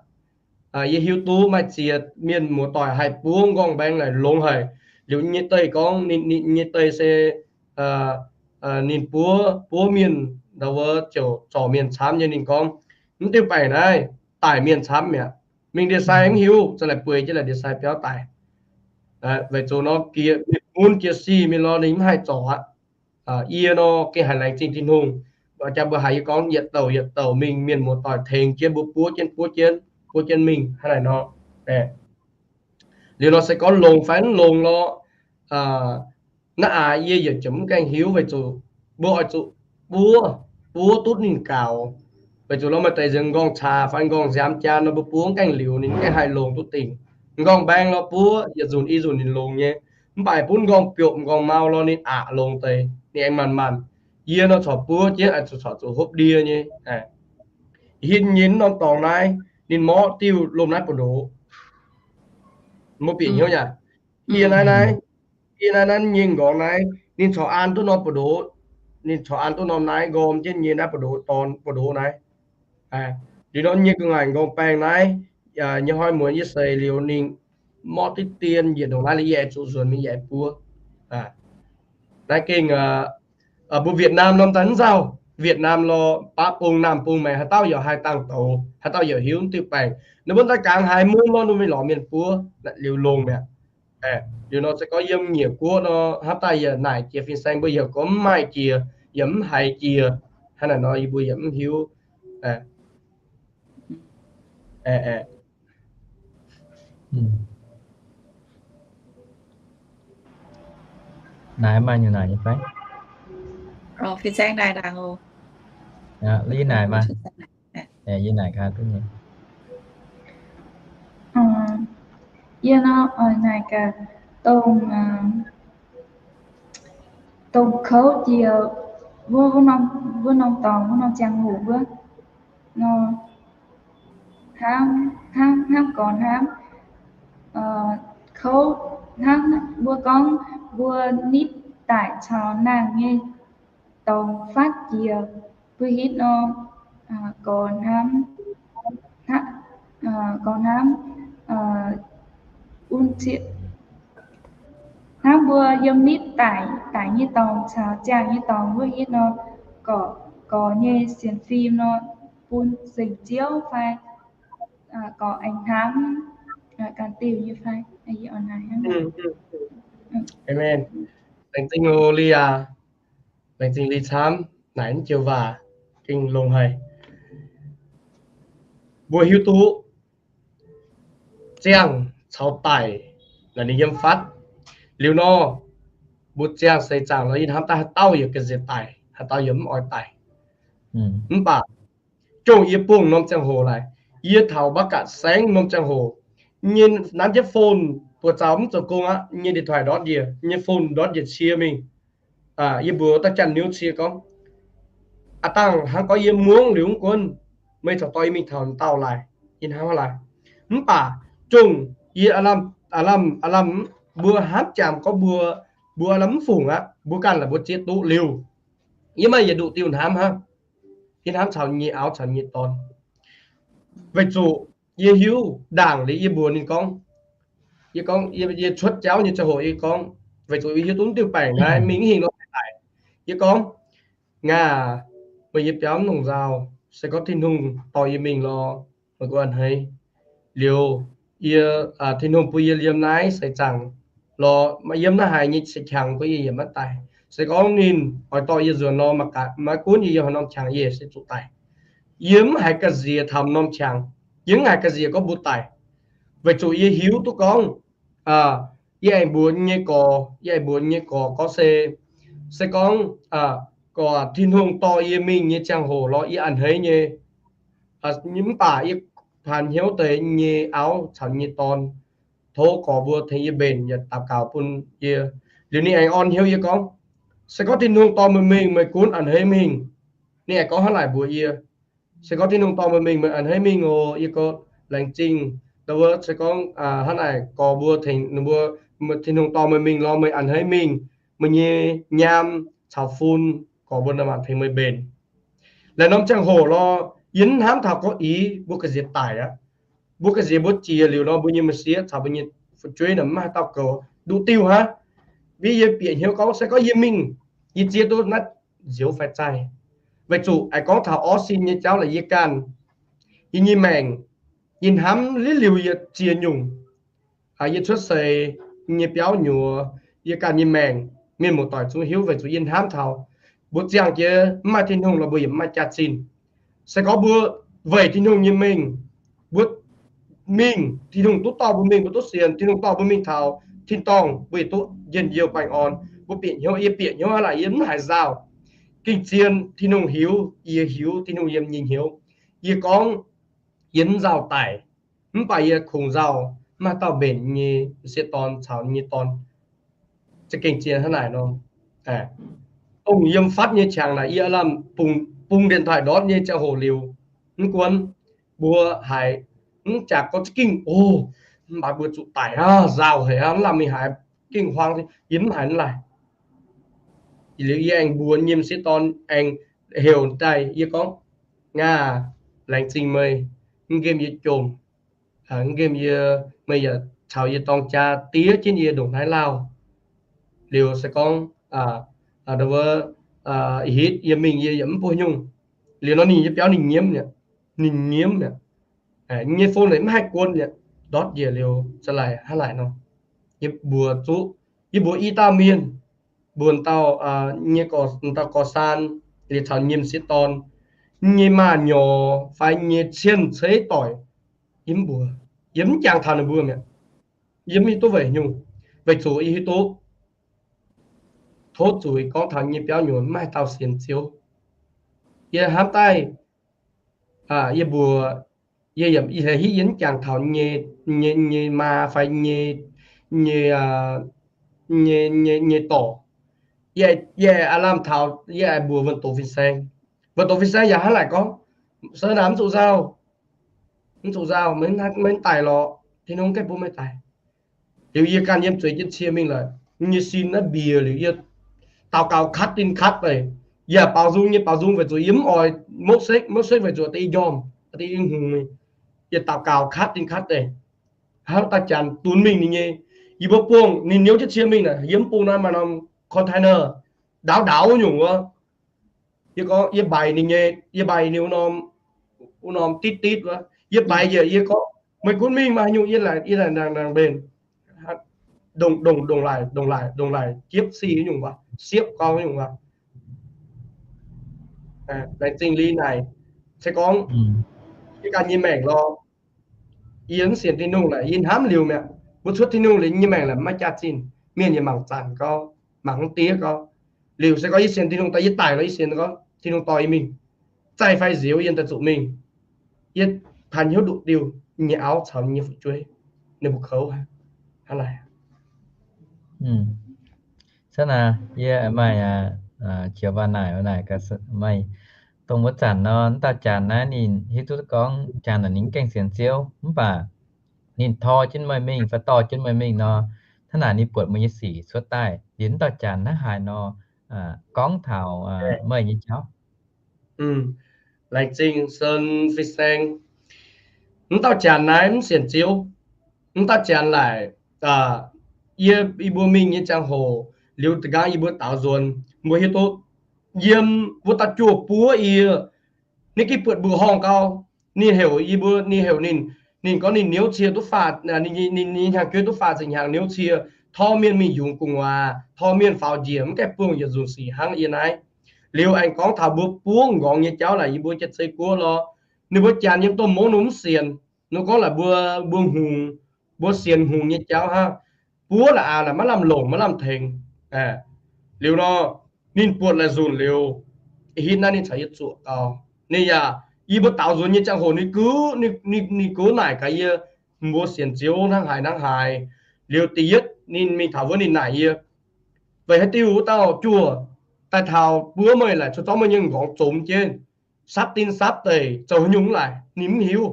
Yie hiuv duqv maaih ziex mienh muoz-doic haih buov nqorngv-mbaeng laaix longx haic. Liuz nyei deix gorngv ninh, ninh nyei deix se ninh buov, buov mienh ndau wuov ziouc zorc mienh camv nyei. Ninh gorngv, mv diuh baengc naaiv daic mienh camv mi'aqv. Mingh ndie-sai mv hiuv, za'gengh bueix jienv laaix ndie-sai biauv daic. Weic zuqc nor, mienh mun jiex sic mingh lorz ninh mv haih zorc aqv. Yie nor gengh haiz laengz zingh Tin-Hungh, jangx mbuo haiz yie gorngv yietc douc yietc douc mingh, mienh muoz-doic tengx jienv mbuo buov jienv, buov jienv, buov jienv mingh hnangv naaic nor. Liuz nor se gorngv longx fai mv longx lorqc, naaiv aqv yie yietc jiex mv gaengh hiuv weic zuqc mbuo oix zuqc buov, buov duqv ninh gaux. Weic zuqc lorqc maaih deix nzengc nqorngv-caax fai nqorngv-nziaamv jaan nor mbuo buov mv gaengh liuz ninh mv gaengh haih longx duqv dingc. Nqorngv-mbaeng lorqc buov yietc nzunc i nzunc ninh longx nyei. Mv baac bun nqorngv-biopc nqorngv-mau lorqc ninh aqc longx deix, ninh aengx manc-manc. Yie nor corc buov jienv oix zuqc corc zuqc hopv ndie nyei. Hin nyei norm dorngx naaiv, ninh morqv diuh lomh naaiv buoz-ndoqv. Mbuo bieqc hnyouv yaac, yie naaiv naaiv, yie naaiv naaiv nyei nqorngv naaiv, ninh corc an duqv norm buoz-ndoqv, ninh corc an duqv norm naaiv nqorm jienv nyei naaiv buoz-ndoqv, dorn buoz-ndoqv naaiv. Liuz nor nyei gu'nguaaic nqorngv-baengh naaiv, nyei hnoi muonz yie seix liuz ninh morqv diqv dien yietc ndongc naaiv liuz yie aengx zuqc nzuonx mingh yie aengx buov. Naaiv gengh mbuo Việt Nam norm daaih mv nzauh. Việt Nam lorqc baav bung naamh bung maengx haaix dauh yaac haih dangh douz, haaix dauh yaac hiuv mv diuh baengc. Ninh mbuo daaih gangx haiz mun lorqc, ninh mbuo lorz mienh buov liuz longx mi'aqv. Liuz nor se gorngv yiem nyiec guoqv nor, hnangv daaih yaac naaic jiex fin-saeng mbuo yaac gorngv mv maaih jiex, yaac mv haiz jiex. Hnangv naaic nor yie mbuo yaac mv hiuv. Naaiv maaih nyungc naaic nyei fai? Yie naaic maah. Yie naaic gaax duqv nyei. Yie nor oix naaic gaax dongh, dongh kouv jiex wuov, wuov norm dorngx, wuov norm ziangh hoc wuov nor, hnangv, hnangv, hnangv gorx hnamv, kouv hnangv mbuo gorngv mbuo nitv daic caux nangh nyei dorngx fatv jiex, mbuo hitv nor, gorx hnamv, gorx hnamv, un zieqv hnangv mbuo yiem nitv daic, daic nyei dorngx caux ziangh nyei dorngx wuov hitv nor, gorx, gorx nyei sienx fim nor, bun zengc Ziouv fai gorx aengx hnamv ganh diuh nyei fai? Amen. Laengz zingh oc, Lia. Laengz zingh Lia camv, naaic naaiv joux waac gengh longx haic. Mbuo hiuv duqv ziangh caux daic naaic ninh yiem fatv. Liuz nor, mbuo ziangh seix zaangc nor yie hnamv daaih haaix dauh yaac ga'nziex daic, haaix dauh yaac mv oix daic. Mv baac jongh yie bungx norm ziangh hoc laaix, yie taux Mbac Gatc Saengv norm ziangh hoc, nyei nanv jienv phone buoz-zaux mv zoux gong aqv, nyei điện thoại ndortv njiec, nyei phone ndortv njiec cie mingh. Yie mbuox da'janx niuv cie gorngv, aav dangh hnangv gorngv yie muangx liuz mv gunv, meih corc dorh yie mingh taux dauh laaix, yie hnangv haaix laaix. Mv baac zungh yie aav lamh, aav lamh, aav lamh, mbuo hnamv jangx gorngv mbuo, mbuo aav lamh mv fungc aqv, mbuo ganh laaix mbuo zieqv duqv liuz, yie maaih yietc nduqc diuh hnamv hnangv. Yie hnamv caux nyei auv caux nyei dorn. Weic zuqc yie hiuv ndaangc liuz yie mbuox ninh gorngv, yie gorngv, yie cuotv jauv nyei ziangh hoc yie gorngv, weic zuqc yie hiuv duqv diuh baengc naaiv mingh hingh nor daic. Yie gorngv, ngaah, meih yie biaux mv longc nzauh, se gorngv Tin-Hungh dorh yie mingh lorz, meih gunv a'hneiv. Liuz yie, Tin-Hungh bun yie yiem naaiv seix zaangc lorz, yiem naaiv haic nyei seix qangx gorngv yie yaac maiv daic. Se gorngv ninh oix dorh yie nzuonx nor, maiv gunv yie yiem haaix norm qangx yie se zuqc daic. Yie mv haiz ga'nziex taux norm qangx. Yie mv haiz ga'nziex gorngv mbuo daic. Weic zuqc yie hiuv duqv gorngv, yie aengx mbuox nyei gorx, yie aengx mbuox nyei gorx gorngv se, se gorngv gorngv Tin-Hungh dorh yie mingh nyei ziangh hoc lorz yie a'hneiv nyei. Mv baac yie paanx hnyouv deix nyei auv caux nyei dorn, tov gorx mbuo tengx yie mbenc yaac daux gaux bun yie. Liuz ninh aengx orn hnyouv yie gorngv, se gorngv Tin-Hungh dorh meih mingh, meih gunv a'hneiv mingh. Ninh aengx gorngv hnangv naaic mbuox yie, se gorngv Tin-Hungh dorh meih mingh, meih a'hneiv mingh oc. Yie gorngv, laengz zingh. Ndau wuov se gorngv hnangv naaic gorx mbuo tengx ninh mbuo, Tin-Hungh dorh meih mingh lorz meih a'hneiv mingh. meih nyei nyaam caux fun gorx mbuo naaiv maanc tengx meih mbenc. Laih norm ziangh hoc lorqc, yie mv hnamv taux gorngv ih mbuo ga'nziex daic aqv. Mbuo ga'nziex mbuo jiex liuz nor, mbuo nyei m'sieqv caux mbuo nyei fu'jueiv naaic mv maaih haaix dauh goux nduqc diuh hnangv. Mv baac yie bieqc hnyouv gorngv se gorngv yie mingh, yie ziex duqv naaiv nziouv fai zaih. Weic zuqc aengx gorngv taux orv sin nyei jauv laaix yie ganh, yie nyei maengc, yie hnamv liuz yie ziex nyungc, yie cuotv seix nyei biauv nyuoz, yie ganh nyei maengc, mienh muoz-doic zungv hiuv. Weic zuqc yie hnamv taux mbuo ziangh jienv mv maaih Tin-Hungh lorqc, mbuo yaac mv maaih jaax-zinh. Se gorngv mbuo weic Tin-Hungh nyei mengh, mbuo mingh, Tin-Hungh duqv dorh mbuo mingh, mbuo duqv sienx, Tin-Hungh dorh mbuo mingh taux tin-dorngh, mbuo yietc duqv njien-youh baengh orn. Mbuo bieqc hnyouv, yie bieqc hnyouv hnangv naaic, yie mv haiz nzauh. Gengh zien Tin-Hungh hiuv, yie hiuv Tin-Hungh yiem nyei hnyouv. Yie gorngv yie mv nzauh daic, mv baac yie kungx nzauh mv maaih dauh mbenc nyei m'sieqv dorn caux nyei dorn. Za'gengh zien hnangv naaic nor. Dongh yiem fatv nyei qangx naaic, yie lamh bung điện thoại ndortv nyei ziangh hoc liuz, mv gunv mbuo haiz mv jaax gorngv za'gengh o, mv baac mbuo zuqc daic aqv, nzauh haic aqv, mv lamh mingh haaix, gengh huaang, yie mv haiz mv laih. Liuz yie aengx mbuox nyei m'sieqv dorn aengx heuc daaih, yie gorngv, Ngaah, laengz zingh meih, mv nqemh yie jomc, mv nqemh yie, meih yaac caux yie dorng jaa diev jienv yie ndongc naaiv lauh. Liuz se gorngv, aa, wuov, aa, hitv yie mingh yie yaac mv bun nyungc. Liuz nor ninh yie biauv ninh nyiemv mi'aqv, ninh nyiemv mi'aqv. Nyei phone naaic mv haih guon mi'aqv, ndortv njiec liuz za'laic hnangv laaic nor. Yie mbuox zuqv, yie mbuox i dauh mienh, mbuox dauh, nyei, dauh gorx saan, liuz caux nyei m'sieqv dorn, nyei maaz nyorx fai nyei cien-ceix doic, yie mv mbuox, yie mv jangx taux ninh mbuo mi'aqv. Yie mv hiuv duqv weic nyungc, weic zuqc yie hiuv duqv tov zuiz gorngv taux nyei biauv nyuoz mv maaih dauh sienx Ziouv. Yie hnamv daaih, yie mbuox, yie, yie hitv yie mv jangx taux nyei, nyei, nyei maa fai nyei, nyei, nyei, nyei dorc. Yie, yie aav lamh taux, yie aengx mbuox wuonh doz fin-saeng. Wuonh doz fin-saeng yaac hnangv laaic gorngv, Sou naaic mv zuqc nzauh, mv zuqc nzauh, meih daic lorqc, Tin-Hungh gaengh bun meih daic. Liuz yie ganh yiem zueiz jienv cie mingh laaix, yie nyei sin naaiv mbiec liuz yie daux gaux katv dinh katv deix. Yie baaux nzung nyei baaux nzung weic zuqc yie mv oix mouv sekv, mouv sekv weic zuqc deix yie njormh, deix yie hngongx. Yie daux gaux katv dinh katv deix. Hnangv dauh janx dunx mingh ninh nyei, yie mbuo buangh ninh niouv jienv cie mingh naaic, yie mv bung naaiv maaih norm container ndaauv ndaauv nyungc wuov. Yie gorngv yie mbaix ninh nyei, yie mbaix ninh wuov norm, wuov norm ditv ditv wuov. Yie mbaix njiec yie gorngv, Meih gunv mingh maaih haaix nyungc, yie laaic, yie laaic nangc nangc mbenc. Ndongc, ndongc, ndongc laaic, ndongc laaic, ndongc laaic jiepv sic nyungc waac, siepv gau nyungc waac. Laengz zingh liuz naaic, se gorngv yie ganh nyei maengc lorqc. Yie mv sienx Tin-Hungh laaix yie hnamv liuz mi'aqv. Mbuo cuotv Tin-Hungh liuz nyei maengc laaix mv maaih jaax-zinh. Mienh yaac mangc zanc gau, mangc mv diev gau. Liuz se gorngv yie sienx Tin-Hungh daaih, yie daic lorqc yie sienx gorngv Tin-Hungh dorh yie mingh, zaih fai nzioux yie daaih zuqc mingh. Yie tanh hnyouv nduqc diuh nyei auv caux nyei fu'jueiv, ninh mbuo kouv hnangv naaic. Hnangv naaic yie maaih qiex waac naaic, naaic maaih dongh wuov zanc nor, wuov dauh janx naaiv ninh hiuv duqv gorngv janx naaic ninh mv gaengh sienx Ziouv, mv baac ninh tor jienv meih mingh fai dorh jienv meih mingh nor, hnangv naaic ninh buatc meih nyei sic cuotv daaih. Liuz wuov dauh janx hnangv haaix nor gorngv taux meih nyei jauv? Laengz zingh Sen Fin-Saeng. Wuov dauh janx naaiv mv sienx Ziouv. Wuov dauh janx laaic, yie, yie mbuo mingh nyei ziangh hoc liuz, da'nqaang yie mbuo daaux nzuonx, mbuo hiuv duqv yiem wuov dauh juoh buov yie, ninh gengh buatc mbuoqc horngh gau. Ninh heuc yie mbuo, ninh heuc ninh, ninh gorngv ninh niouv cie duqv faah, ninh, ninh hnyangx-jeiv duqv faah ziepc hnyangx niouv cie, tor mienh mingh yungz gu'nguaaz, tor mienh faaux njiec, mv gaengh buangh yietc nzunc sic hnangv yie naaiv. Liuz aengx gorngv taux mbuo buov m'nqorngv nyei jauv laaic, yie mbuo jiex zei guoqv lorqc. Ninh mbuo janx yiem domh mungv ninh mv sienx. Ninh gorngv laaic mbuo, mbuo hngongx, mbuo sienx hngongx nyei jauv hnangv. Buov la'aax naaic maiv lamh longc maiv lamh tengx. Liuz nor, ninh buatc laih nzunc liuz, hitv naaiv ninh caux yie zuoqc gau. Ninh yaac, yie mbuo daaux nzuonx nyei ziangh hoc ninh gux, ninh gux naaic gaax yie, mbuo sienx Ziouv hnangv haaix hnangv haaix. Liuz da'yietv ninh mingh taux wuov ninh naaic yie, weic haaix diuc wuov dauh juoh daaih taux buov meih laaic, cuotv zorqv meih nyei m'nqorngv zomx jienv, sapv din sapv deic, zoux haaix nyungc laaic ninh mv hiuv.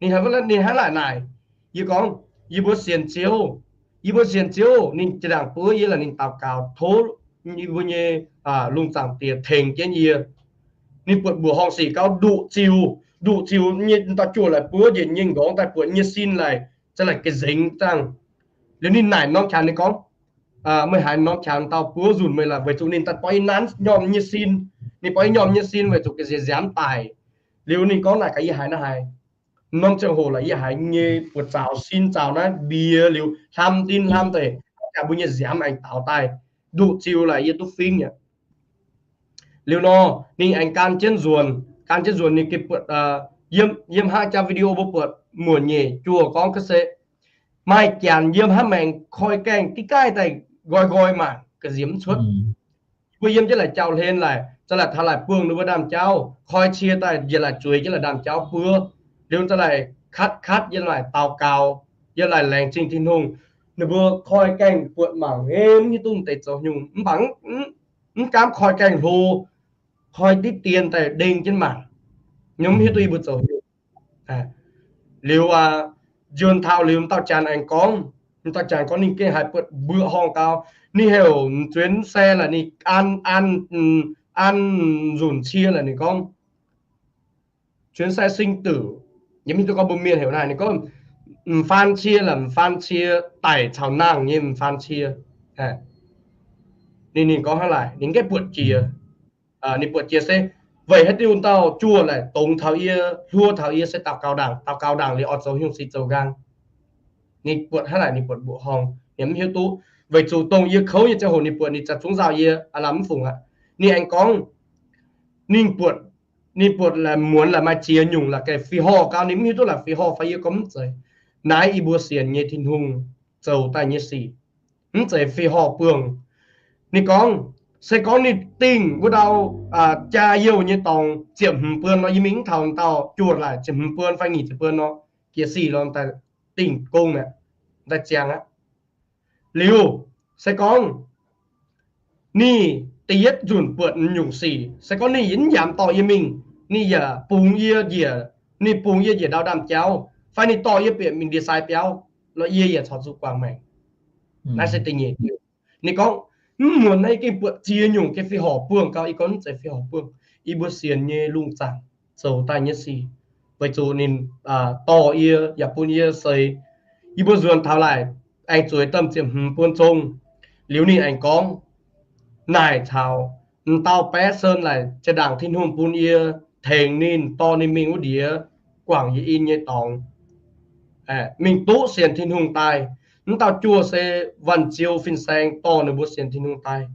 Ninh hnangv laaic naaic, yie gorngv, yie mbuo sienx Ziouv, Yie mbuo sienx Ziouv, ninh jaa-ndaangc buov yie laaix ninh daux gaux tov yie mbuo nyei lungh zaangc Diex tengx jienv yie. Ninh buatc mbuoqc horngh sic gauh nduqc ziux, nduqc ziux nyei dauh juoh laaix buov njiec nyei nqorngv daaih buatc nyei sin laaix, za'laaix ga'nzengx dangh. Liuz ninh naaic norm qangx ninh gorngv, meih haiz norm qangx dauh buov nzunc meih laaix, weic zuqc ninh daaih borqv yie nanv nyormh nyei sin. Ninh borqv yie nyormh nyei sin weic zuqc ga'nziex nziaamv daic. Liuz ninh gorngv naaic gaax yie haiz naaiv haiz norm ziangh hoc laaix yie haiz nyei buoz-zaux sin zaux naaiv mbiex liuz hlam ndin hlam deix, jaax mbuo nyei nziaamv aengx daaux daaih, nduqc ziux laaix yie duqv fingv aqv. Liuz nor, ninh aengx gan jienv nzuonx, gan jienv nzuonx ninh gengh buatc, yiem, yiem hnangv jaa video mbuo buatc muonc nyeic juoh gorngv ga'se maaih janx yiem hnangv maengx koi gaengh diqv gaaiv daaih nqoi nqoi maanc ga'nziex mv cuotv. Mbuo yiem jienv laaix jauv-hlen laaix, za'laaix taux laaix buangh ninh mbuo ndaamv-jauv, koi cie daaih njiec laaix zueiz jienv laaix ndaamv-jauv buov. Liuz za'laaix katv katv yiem laaix daux gaux, yiem laaix laengz zingh Tin-Hungh. Ninh mbuo koi gaengh buatc mangc, mv hiuv duqv deix zoux nyungc, mv baac mv gaamv koi gaengh hlo, koi diqv dien daaih ndeng jienv mangc, mv hiuv duqv yie mbuo zoux nyungc. Liuz aqv, nzuonx taux liuz m'dauh janx aengx gorngv, m'dauh janx gorngv ninh gengh haiz buatc mbuoqc horngh gau. Ninh heuc m'nzuonx se laaix ninh an, an, an nzunc cie laaix ninh gorngv, nzuonx se sing duyc, yie mv hiuv duqv gorngv mbuo mienh heuc naaiv, ninh gorngv m'faan cie laaix m'faan cie daic caux nangh nyei m'faan cie. Ninh, ninh gorngv hnangv laaic, ninh gengh buatc jiex. Ninh buatc jiex se weic haaix diuc dauh juoh laaix dongz taux yie, hluo taux yie se daux gaux ndaangc, daux gaux ndaangc liuz oix zoux nyungc sic zoux nqaang. Ninh buatc hnangv naaic, ninh buatc mbuoqc horngh, ninh mv hiuv duqv. Weic zuqc dongh yie kouv nyei ziangh hoc ninh buatc, ninh za'gengh zauh yie aav lamh mv fungc aqv. Ninh aengx gorngv, ninh buatc, ninh buatc laaix muonz laaix maaih ziex nyungc laaix ganh fih horh gau, ninh mv hiuv duqv laaix fih horh fai yie gorngv mv zeiz. Naaiv yie mbuo sienx nyei Tin-Hungh zoux daaih nyei sic mv zeiz fih horh buangh. Ninh gorngv, se gorngv ninh dingh wuov dauh jaa youh nyei dorngx ziepc hmz buon nor, yie mingh mv taux dauh juoh laaix ziepc hmz buon fai nyic ziepc buon nor, jiex sic lorz daaih dingh gong aqv, daaih ziangh aqv. Liuz se gorngv ninh da'yietv nzunc buatc nyungc sic, se gorngv ninh mv nyanc dorh yie mingh, ninh yaac bungx yie njiec, ninh bungx yie njiec ndau ndaamv-jauv, fai ninh dorh yie bieqc mingh ndie-sai biauv, lorz yie yaac corc zuqc guangc maengc. Naaiv se da'nyeic diuc. Ninh gorngv, mv muonz naaiv yie gengh buatc ziex nyungc gengh fih horc buangh gau. Yie gorngv, mv zeiz fih horc buangh. Yie mbuo sienx nyei lungh zaangc zoux daaih nyei sic, weic zuqc ninh dorh yie yaac bun yie seix. Yie mbuo nzuonx taux laaic aengx zueiz domh ziepc hmz buon zong. Liuz ninh aengx gorngv naaic caux m'dauh baeqv sen laaic, jaa-ndaangc Tin-Hungh bun yie tengx ninh dorh ninh mingh wuov ndiex guangc yie in nyei dorngx, mingh duqv sienx Tin-Hungh daaih. Mv dauh juoh se Wanh Ziou fin-saeng dorh ninh mbuo sienx Tin-Hungh daaih.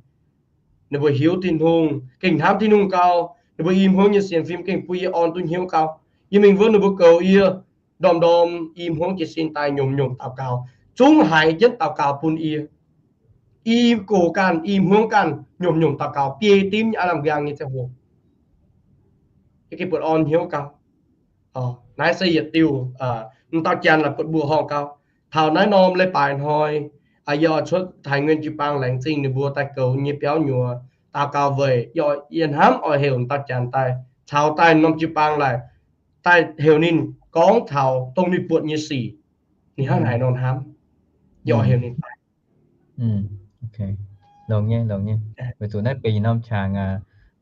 Ninh mbuo hiuv Tin-Hungh, gengh hnamv Tin-Hungh gau. Ninh mbuo i hmuangv nyei sienx fim gengh bun yie orn duqv hnyouv gau. Yie mingh wuov ninh mbuo goux yie, ndorm-ndorm i hmuangv jiez sin daaih nyomc-nyomc daux gaux, zungv haiz jienv daux gaux bun yie. I gox ganh, i hmuangv ganh, nyomc-nyomc daux gaux, biei dimv nyei aav lamh nqaang nyei ziangh hoc, yie gengh buatc orn hnyouv gau. Naaiv se yietc diuh, m'dauh janx laaix buatc mbuoqc horngh gau. Taux naaiv norm leiz-baaix hnoi, yie oix cuotv Taiv Nguyen jiu-baang laengz zingh ninh mbuo daaih goux nyei biauv nyuoz, daux gaux weic yie, yie hnamv oix heuc m'dauh janx daaih caux daaih norm jiu-baang laaix, daaih heuc ninh gorngv taux dongh ninh buatc nyei sic. Ninh hnangv haaix nor hnamv, yie oix heuc ninh daaih. Longx nyei, longx nyei. Weic zuqc naaiv benx norm qangx,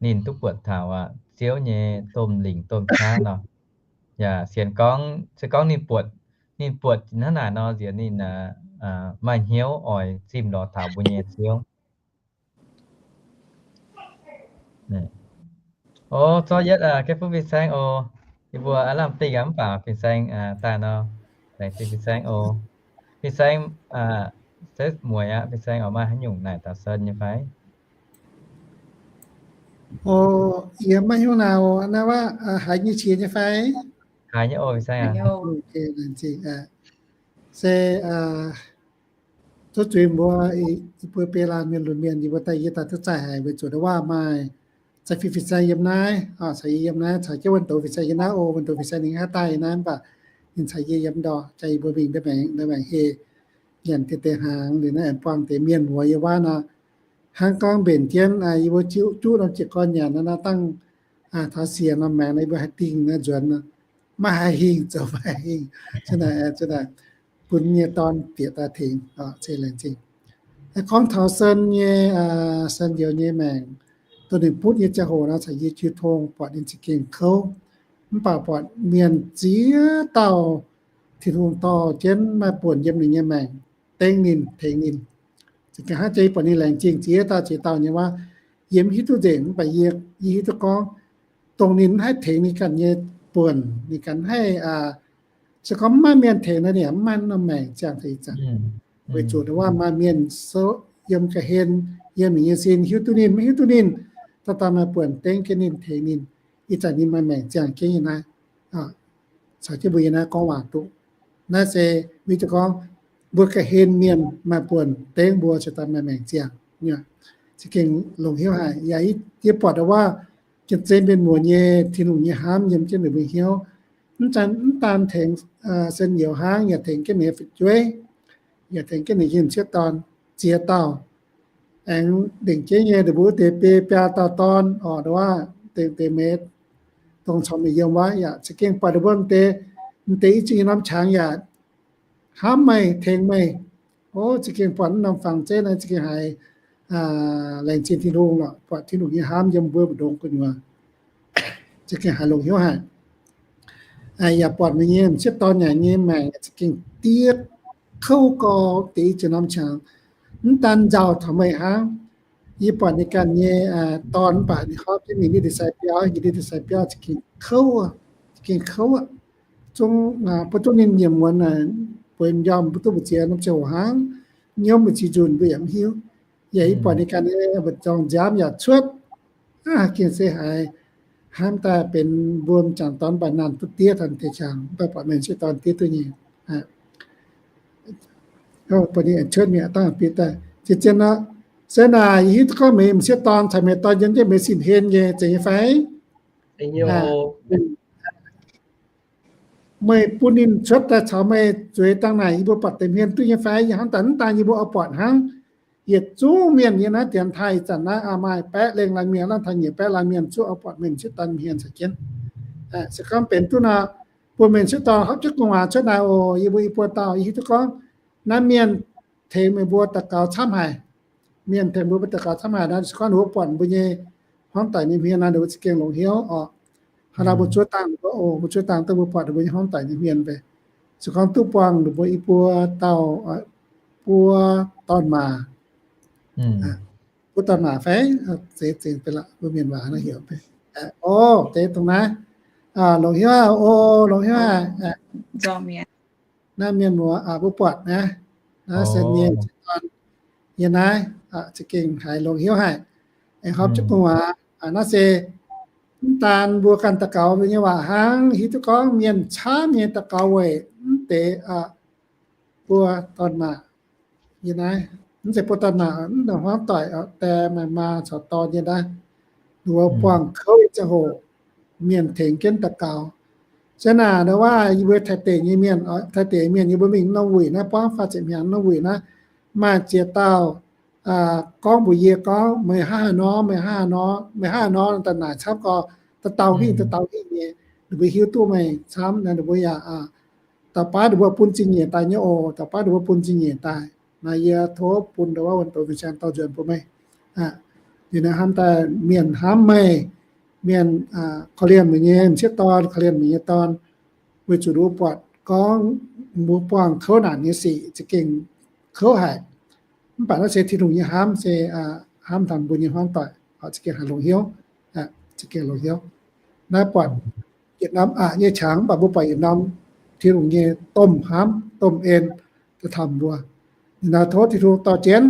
ninh duqv buatc taux Ziouv nyei domh lingc domh qaqv nor. Yaac sienx gorngv, se gorngv ninh buatc, ninh buatc hnangv naaic nor nziex ninh maaih hnyouv oix zimh lorz taux mbuo nyei Ziouv. O, zorqv yietv gengh bun fin-saeng oc. Yie mbuo aav lamh dingh aqv, mv baac fin-saeng daaih nor, laengz zingh fin-saeng oc. Fin-saeng, se mueiz aqv, fin-saeng oix maaih haaix nyungc naaic taux sen nyei fai? O, yie maiv hiuv naaic oc, naaiv waac haiz nyei qiex nyei fai? Haiz nyei oc, fin-saeng aac. Se zuov zuiz mbuo i buo biei laanh mienh lunx mienh, yie mbuo daaih, yie daaih duqv zaih haic weic zuqc waac maaih zaih fin-fin-saeng yiem naaiv, caux yie yiem naaiv, caux jienv wuonh douz fin-saeng yiem naaiv oc. Wuonh douz fin-saeng ninh haaix daaih naaiv, mv baac ninh caux yie yiem ndorm, jaax yie mbuo mingh ndeic maengc heh nyanc deix deix hnaangx liuz naaiv aengx buangh deix mienh muoz yie waac nor, hnangv gorngv mbenc jienv yie mbuo juqv norm jiez gorn nyanc nor, dangh taux siec norm maengx nor, yie mbuo haih dingh naaiv nzuonx nor, maiv haih hingh, zoux maiv haih hingh. Naaic, bun nyei dorn bieqc daaih tengx, se laengz zingh. Gorngv taux Sen nyei, Sen Youz nyei maengc, dongh ninh butv nyei ziangh hoc nor, caux yie jiu tong buatc ninh za'gengh kouv, mv baac buatc mienh ziex dauh Tin-Hungh dorh jienv maaih buonc yiem ninh nyei maengc, dengv ninh, tengx ninh. Za'gengh hnangv jiex buatc ninh laengz zingh ziex dauh ziex dauh nyei waac, yie mv hiuv duqv nzengc, mv baac yie, yie hiuv duqv gorngv, dongh ninh mv haih tengx ninh ganh nyei buonc, ninh ganh haih, se gorngv mv maaih mienh tengx nor, ninh mv maaih norm maengc ziangh taux ih zanc. Weic zuqc waac maaih mienh souv yiem ga'hlen, yiem ninh nyei sin, hiuv duqv ninh, maiv hiuv duqv ninh, dauh dauh maaih buonc dengv jienv ninh, tengx ninh, ih zanc ninh maaih maengc ziangh jienv yiem naaiv, caux jienv mbuo yiem naaiv gorngv waac duqv. Naaiv se mbuo gorngv, mbuo ga'hlen mienh maaih buonc dengv mbuo cingx daaih maaih maengc ziangh. Za'gengh longc hnyouv haic. Yaac yie buatc waac, janx-zei mienh muoz nyei Tin-Hungh nyei hnamv yiem jienv ninh mbuo hnyouv. Mv daan tengx Sen Youz hnangv, yaac tengx jienv ninh nyei fu'jueiv, yaac tengx jienv ninh nyei m'sieqv dorn ziex dauh. Aengx lengc jeiv nyei, ninh mbuo wuov deix biei biaa dauh dorn oc, waac deix deix meix, dongh caux meih yiem wuov yaac za'gengh buatc ninh mbuo deix, deix i ziex norm qangx yaac hnamv meih, tengx meih. O, za'gengh buatc norm fangx zeiv naaiv za'gengh haiz laengz zingh Tin-Hungh lorqc, buatc Tin-Hungh nyei hnamv yiem mbuo mbu'ndongx gu'nyuoz. Za'gengh haiz longc hnyouv haic. Yaac buatc meih nyei m'sieqv dorn yaac nyei maengc za'gengh diev kouv gau deix i ziex norm qangx. Mv daan nzauh taux meih hnangv. Yie buatc ninh ganh nyei dorn mv baac ninh hopv jienv ninh nyei ndie-sai-biauv, ninh nyei ndie-sai-biauv za'gengh kouv, za'gengh kouv aqv. Zungv, mbuo zungv ninh nyiemc muonz naaic, bueix m'njormh mbuo duqv mbu'ziex norm ziangh hoc hnangv, nyiemv mbu'ziex nzunc mbuo yaac mv hiuv. Yaac yie buatc ninh ganh nyei mbu'zorng nziaamv yaac cuotv, gengh se haiz hnamv daaih benx mbuo m'jangc dorn mv baac naanh duqv diev taux deix qangx, mv baac buatc mienh m'sieqv dorn diev duqv nyei. Buatc ninh cuotv mi'aqv, dangh bieqc daaih. Zien-zien nor, se naaic yie hiuv duqv gorngv meih m'sieqv dorn caux meih dorn yiem jienv meih sin-hlen nyei, zeiz nyei fai? Meih bun ninh cuotv daaih caux meih zueiz dangh naaic yie mbuo buatc deix hmien duqv nyei fai? Yie hnamv daaih mv daan yie mbuo oix buatc hnangv. Yietc zungv mienh yiem naaiv dienx taaih ih zanc naaiv maaih baeqv lengh laanh mienh, laanh taaih nyiec baeqv laanh mienh zuqc oix buatc meih m'sieqv dorn hmien caux jienv. Se gorngv benx duqv nor, bun meih m'sieqv dorn hopv jienv gu'nguaaz cuotv naaic oc. Yie mbuo i buo dauh yie hiuv duqv gorngv naaiv mienh tengx meih mbuo daux gaux camv haic. Mienh tengx mbuo mbuo daux gaux camv haic nor, se gorngv ninh mbuo buatc mbuo nyei hmuangv doic nyei hmien nor, ninh mbuo za'gengh longc hnyouv oc. Hnangv naaiv mbuo zuov dangh, mbuo zuov dangh dongh mbuo buatc ninh mbuo nyei hmuangv doic nyei hmien mv bei. Se gorngv duqv buangh ninh mbuo i buo dauh, buo dorn-maac, buo dorn-maac fai, zeiz zingx benx la'mbuo mienh waac naaiv heuc. O, deix dongh naaiv, longc hnyouv, o, longc hnyouv. Naaiv mienh muoz, mbuo buatc naaiv, naaiv se mienh dorn yiem naaiv, za'gengh haiz longc hnyouv haic. Aengx hopv jienv gu'nguaaz, naaiv se mv daan mbuo ganh daux gaux mbuo nyei waac hnangv, hiuv duqv gorngv mienh camv nyei daux gaux weic mv deix buo dorn-maac yiem naaiv. Mv zeiz buo dorn-maac, mv deix hmuangv doic, die maaih maa caux dorn yiem naaiv. Ninh mbuo buangh kouv nyei ziangh hoc, mienh tengx jienv daux gaux. Se naaic ndau wuov yie mbuo Taiv deic nyei mienh, Taiv deic mienh yie mbuo mingh norm wuic naaiv, buangv faah ziepc hnyangx norm wuic naaiv, maaih ziex dauh gorngv mbuox yie gorngv, meih hnangv haaix nor, meih hnangv haaix nor, meih hnangv haaix nor, daaih naaic camv gau, da'dauh hingh, da'dauh hingh nyei. Ninh mbuo hiuv duqv meih camv naaic, ninh mbuo yaac, dauh baav ninh mbuo bun zingh nyeic daaih nyei oc, dauh baav ninh mbuo bun zingh nyeic daaih. Naaiv yie tov bun ndau wuov wuonh douz fin-saeng dorh nzuonx bun meih. Ninh hnamv daaih mienh hnamv meih, mienh korv-lienh meih nyei m'sieqv dorn, korv-lienh meih nyei dorn, weic zuqc ninh mbuo buatc gorngv mbuo buangh kouv naanc nyei sic za'gengh kouv haic. Mv baac naaiv se Tin-Hungh nyei hnamv, se hnamv taux mbuo nyei hmuangv doic, za'gengh haiz longc hnyouv, za'gengh longc hnyouv. Naaiv buatc yietc norm aqc nyei qangx, mv baac mbuo buatc yietc norm Tin-Hungh nyei domh hnamv, domh en daaih taux mbuo. Ninh naaiv tov Tin-Hungh dorh jienv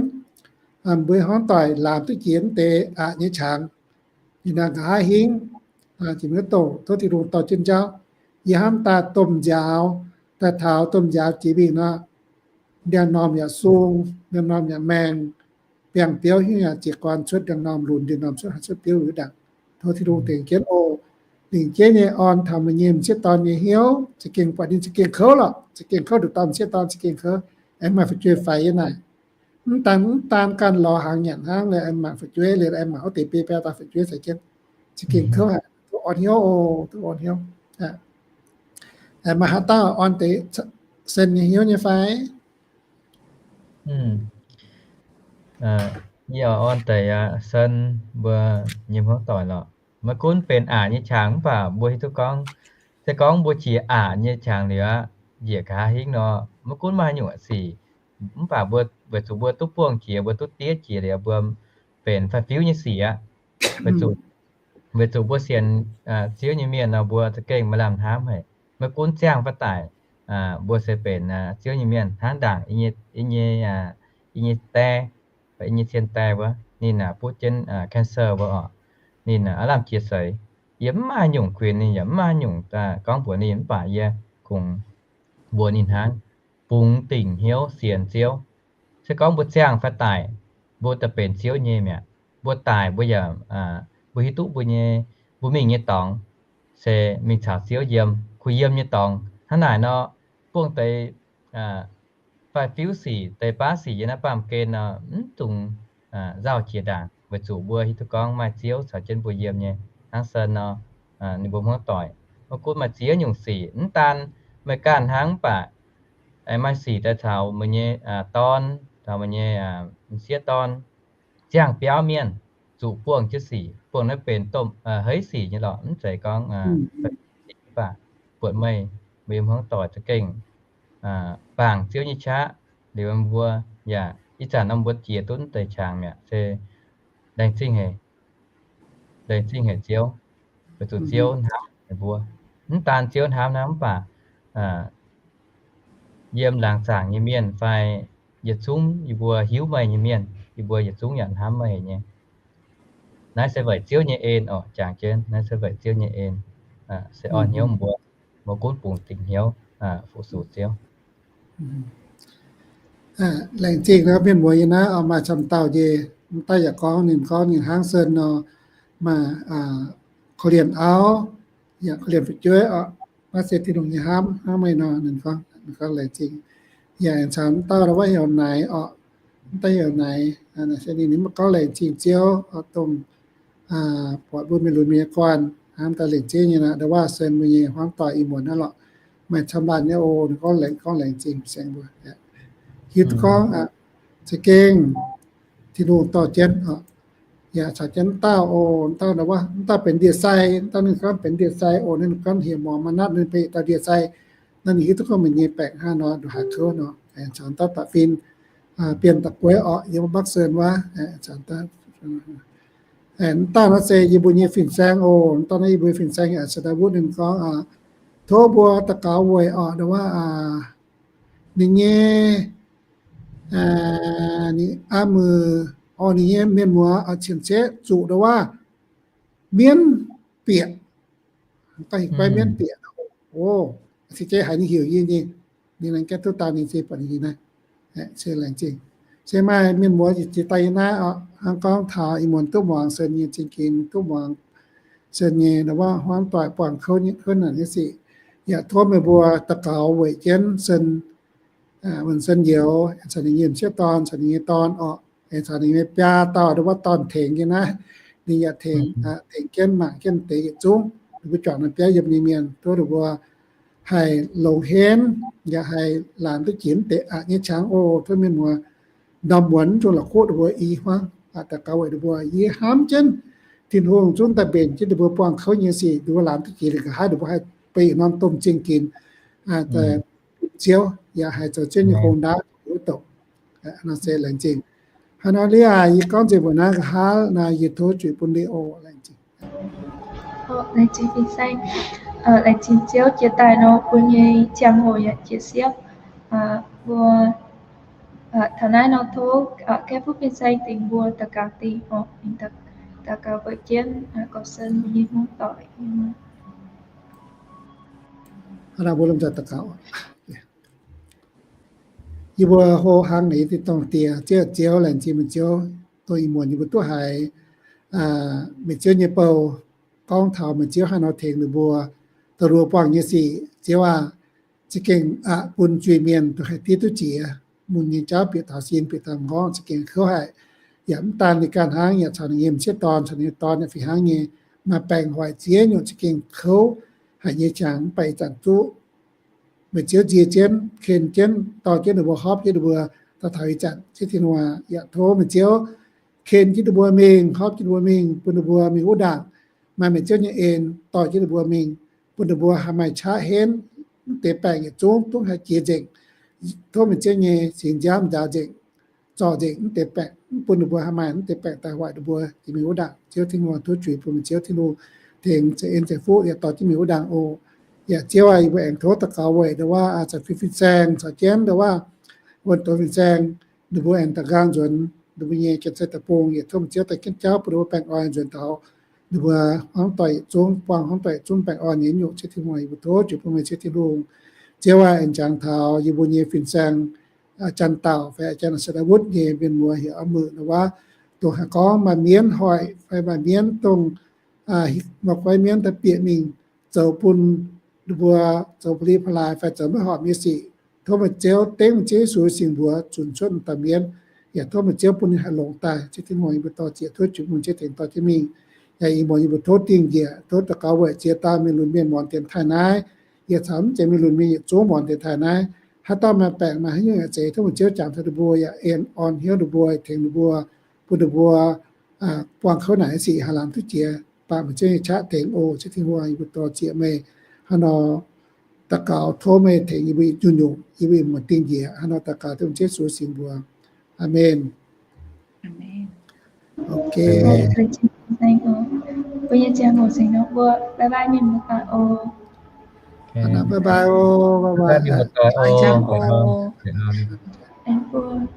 mbuo hmuangv doic laamc duqv jiex mv deix aqc nyei qangx. Ninh naaiv nqa'haav hingv, jiex mingh wuov douh tov Tin-Hungh dorh jienv njaaux. Yie hnamv daaih domh nziaaux, daaih taux domh nziaaux jiex mingh nor, ndiangx-normh yaac sung, ndiangx-normh yaac maengh, biangh biouv hingv yaac jiez gorn cuotv ndiangx-normh, lunx ndiangx-normh cuotv, haih cuotv biouv wuov ndaangc. Tov Tin-Hungh tengx jienv oc. Lingc jeiv nyei orn taux meih nyei m'sieqv dorn nyei hnyouv, za'gengh buatc ninh za'gengh kouv lorqc, za'gengh kouv nduqc dauh m'sieqv dorn za'gengh kouv, aengx maaih fu'jueiv faix yiem naaic. Mv daan, mv daan ganh lorz hnaangx nyanc hnangv, liuz aengx mangc fu'jueiv, liuz aengx mangc wuov deix biei biaa dauh fu'jueiv caux jienv, za'gengh kouv haic. Duqv orn hnyouv oc, duqv orn hnyouv. Maaih haaix dauh orn deix Sen nyei hnyouv nyei fai? Yie oix orn deix aqv, Sen mbuo nyei hmuangv doic lorqc. Maiv gunv benx aqc nyei qangx mv baac mbuo hiuv duqv gorngv, se gorngv mbuo jiex aqc nyei qangx liuz aqv, njiec nqa'haav hingv nor, maiv gunv maaih nyungc sic, mv baac mbuo weic zuqc mbuo duqv buangh jiex, mbuo duqv diev jiex liuz, mbuo benx faix-fiuv nyei sic aqv. Weic zuqc, weic zuqc mbuo sienx Ziouv nyei mienh nor, mbuo za'gengh maaih lamh hnamv haic. Maiv gunv ziangh fai daic, mbuo se benx Ziouv nyei mienh hnangv ndaangc yie nyei, yie nyei die, yie nyei cien die wuov, ninh butv jienv cancer wuov oc. Ninh aav lamh jiex seix. Yie mv maaih nyungc kuinx ninh, yaac mv maaih nyungc gorngv mbuox ninh, mv baac yie kungx mbuox ninh hnangv, bungx dingc hnyouv sienx Ziouv. Se gorngv mbuo ziangh fai daic, mbuo daaih benx Ziouv nyei mi'aqv. Mbuo daic mbuo yaac, mbuo hiuv duqv mbuo nyei, mbuo mingh nyei dorngx se mingh caux Ziouv yiem, kuh yiem nyei dorngx. Hnangv naaic nor, buangh deix faix-fiuv sic, deix baav sic yiem naaiv baamh gen nor, mv dungx nzauh jiex ndaangc, weic zuqc mbuo hiuv duqv gorngv maaih Ziouv caux jienv mbuo yiem nyei. Hnangv Sen nor, ninh mbuo hmuangv doic, maiv gunv maaih ziex nyungc sic, mv daan meih ganh hnangv mv baac maaih sic daaih caux meih nyei dorn, caux meih nyei m'sieqv dorn, ziangh biauv mienh zuqc buangh jienv sic, buangh naaiv benx domh heiv sic nyei lorqc. Mv zeiz gorngv sic mv baac buatc meih, meih yiem hmuangv doic za'gengh bangc Ziouv nyei qaqv liuz, mbuo yaac ih zanc nor mbuo jiex duqv deix qangx mi'aqv se laengz zingh haic, laengz zingh haic Ziouv, weic zuqc Ziouv hnamv meih mbuo. Mv daan Ziouv hnamv hnangv mv baac yiem laangz zaangc nyei mienh fai yietc zungv yie mbuo hiuv meih nyei mienh, yie mbuo yietc zungv yaac hnamv meih nyei. Naaiv se weic Ziouv nyei en oc, jangx jienv naaiv se weic Ziouv nyei en, se orn hnyouv mbuo, mbuo gunv bungx dingc hnyouv fu-sux Ziouv. Laengz zingh nor, mienh muoz yie naaiv oix maaih camv dauh njiec, mv daaih yaac gorngv ninh, gorngv ninh hnangv Sen nor, maaih korv-lienh auv, yaac korv-lienh fu'jueiv oc. Naaiv se Tin-Hungh nyei hnamv hnangv meih nor, ninh gorngv, ninh gorngv laengz zingh. Yaac aengx caux mv dauh wuov heuc Naix oc, mv dauh heuc Naix, se ninh, ninh mv gorngv laengz zingh Ziouv oc, dongh buatc mbuo mienh lunx mienh nyei guanh hnamv daaih lengc jeiv nyei nor, ndau wuov Sen mbuo nyei hmuangv doic ih muonz naaiv lorqc, maaih camv laanh nyei oc, ninh gorngv laengz, gorngv laengz zingh saeng mbuo. Hiuv duqv gorngv za'gengh Tin-Hungh dorh jienv oc, yaac caux jienv mv dauh oc, mv dauh ndau wuov, mv dauh benx ndie-sai, mv dauh ninh gorngv benx ndie-sai oc, ninh gorngv heuc Morz Maa Natv, ninh benx dauh ndie-sai. Naaiv ninh hiuv duqv gorngv meih nyei baengc hnangv nor, ndongc haaix kouv nor, aengx caux mv dauh da'fin, Bienh Da'gueiv oc, yiem Bắc Sơn wuov, mv dauh naaiv se yie mbuo nyei fin-saeng oc, mv dauh naaiv yie mbuo fin-saeng yaac caux ndau wuov ninh gorngv, tov mbuo daux gaux weic oc, ndau wuov, ninh nyei, ninh aa muic, oc, ninh nyei mienh muoz cien-ceqv zuqc ndau wuov mienv bieqc, daaih heuc guai mienv bieqc. Oc, cien-ceqv haiz ninh heuc yie nyei, ninh laengz gaengh duqv dau ninh se buatc ninh naaiv. Se laengz zingh. Se maaih mienh muoz jiex daaih yie naaiv oc, hnangv gorngv taux ih muonz duqv muangx Sen nyei zingh ginx, duqv muangx Sen nyei ndau wuov hmuangv doic buangh kouv nyei, kouv naanc nyei sic. Yaac tov meih mbuo daux gaux weic jienv Sen, wuonh Sen njoux, caux ninh nyei m'sieqv dorn, caux ninh nyei dorn oc, caux ninh nyei biaa dauh ndau wuov dorn tengx nyei naaiv, ninh yaac tengx, tengx jienv mangc jienv deix yietc zungv ninh mbuo juangc norm biauv yiem nyei mienh, tov ninh mbuo haih longx henv, yaac haih laanc duqv jiex deix aqc nyei qangx oc. Tov mienh muoz ndorm muonz mv dungx la'kuqv ninh mbuo i hmuangv, daux gaux weic ninh mbuo. Yie hnamv jienv Tin-Hungh zungv daaih mbenc jienv ninh mbuo buangh kouv nyei sic, ninh mbuo laanc duqv jiex liuz nqa'haav ninh mbuo haih beiv norm domh zingh ginx Ziouv, yaac haih zoux Ziouv nyei gong-ndaauv wuov douc. Nor se laengz zingh. Hnangv nor, Lia, yie gorngv nzengc mbuo naaiv nqa'haav naaiv, yie tov zuiz bun Lia oc. Laengz zingh. Laengz zingh fin-saeng. Laengz zingh Ziouv jiex daaih nor, mbuo nyei ziangh hoc yaac jiex siepv. Mbuo taux naaiv nor tov gaeqv fuqv fin-saeng dingc mbuo daux gaux dingc oc. Daux gaux weic jienv gorqv-sen mbuo nyei hmuangv doic. Yie mbuo hlo hnangv naaiv, yie dingh dongh Die, Ziouv, Ziouv, laengz zingh meih Ziouv, dongh ih muonz yie mbuo duqv haiz meih Ziouv nyei bou gorngv taux meih Ziouv haaix nor tengx ninh mbuo da'luoz buangh nyei sic. Ziouv aah, za'gengh bun zuiz-mienh duqv haih diev duqv jiex, mun nyei jauv bieqc taux sin, bieqc taux m'nqorngv, za'gengh kouv haic. Yaac mv daan ninh ganh hnangv, yaac caux ninh nyei m'sieqv dorn, caux ninh nyei dorn yaac fih hnangv nyei, maaih baengc hoic ziex nyungc za'gengh kouv haic nyei qangx, mv baac ih zanc duqv meih Ziouv nzie jienv, ken jienv, dorh jienv ninh mbuo, horpc jienv ninh mbuo daaih taux ih zanc, Ziouv Tin-Hungh. Yaac tov meih Ziouv ken jienv ninh mbuo mingh, horpc jienv ninh mbuo mingh, bun ninh mbuo mingh wuov ndaangc maaih meih Ziouv nyei en dorh jienv ninh mbuo mingh, bun ninh mbuo haih maaih qaqv henv, mv deix baengc yietc zungv duqv haih jiex nzengc. Tov meih Ziouv nyei singx nziaamv nzaaux nzengc, zorc nzengc mv deix baengc, mv bun ninh mbuo haih maaih mv deix baengc daaih hoic ninh mbuo jiex mingh wuov ndaangc. Ziouv Tin-Hungh, tov zuiz bun meih Ziouv Tin-Hungh tengx za'eix za'eix fuqv yaac dorh jienv mingh wuov ndaangc oc. Yaac Ziouv aah, yie mbuo aengx tov daux gaux weic ndau wuov, aa, fin-saeng caux jienv ndau wuov, wuonh doz fin-saeng, ninh mbuo aengx da'nqaang nzuonx ninh mbuo nyei Janx-Sei Deic-Bung. Yaac tov meih Ziouv daaih jienv jauv bun ninh mbuo baengh orn nzuonx taux ninh mbuo hmuangv doic yietc zungv, buangh hmuangv doic yietc zungv baengh orn nyei nyungc. Ziouv Tin-Hungh, yie mbuo tov zuiz bun meih, Ziouv Tin-Hungh. Ziouv aah, aengx jangx taux yie mbuo nyei fin-saeng, aa, Janx-Daauh fai Janx-Sei Deic-Bung nyei mienh muoz heuc a'muoc ndau wuov, dongh haih gorngv maaih mienv hoic fai maaih mienv dongh, aa, maaih guai mienv daaih bieqc mingh zoux bun ninh mbuo zoux pa'li pa'laaix fai zoux maiv horpc nyei sic. Tov meih Ziouv dengv meih Ziouv Yesu singx mbuox zunc cuotv dauh mienv. Yaac tov meih Ziouv bun ninh haih longx daaih. Ziouv Tin-Hungh, yie mbuo dorh zieqc tov zuiz bun Ziouv tengx dorh jienv mingh. Yaac ih muonz yie mbuo tov dingh njiec, tov daux gaux weic ziex dauh mienh lunx mienh muangx dienx taaih naaiv, yaac caux mv zeiz mienh lunx mienh yietc zungv muangx dienx taaih naaiv. Haaix dauh maaih baengc maaih haaix nyungc yaac zeiz, tov meih Ziouv jangx taux ninh mbuo, yaac en orn hnyouv ninh mbuo, tengx ninh mbuo, bun ninh mbuo buangh kouv naaic sic haih laangz duqv jiex, baac meih Ziouv nyei qaqv tengx oc. Ziouv Tin-Hungh, yie mbuo dorh zieqc meih hnangv nor daux gaux tov meih tengx yie mbuo nyungc-nyungc, yie mbuo muonz dingh njiec hnangv nor daux gaux dengv Ziouv Yesu singx mbuox. Aamen. Bye bye oc, bye bye oc, bye bye.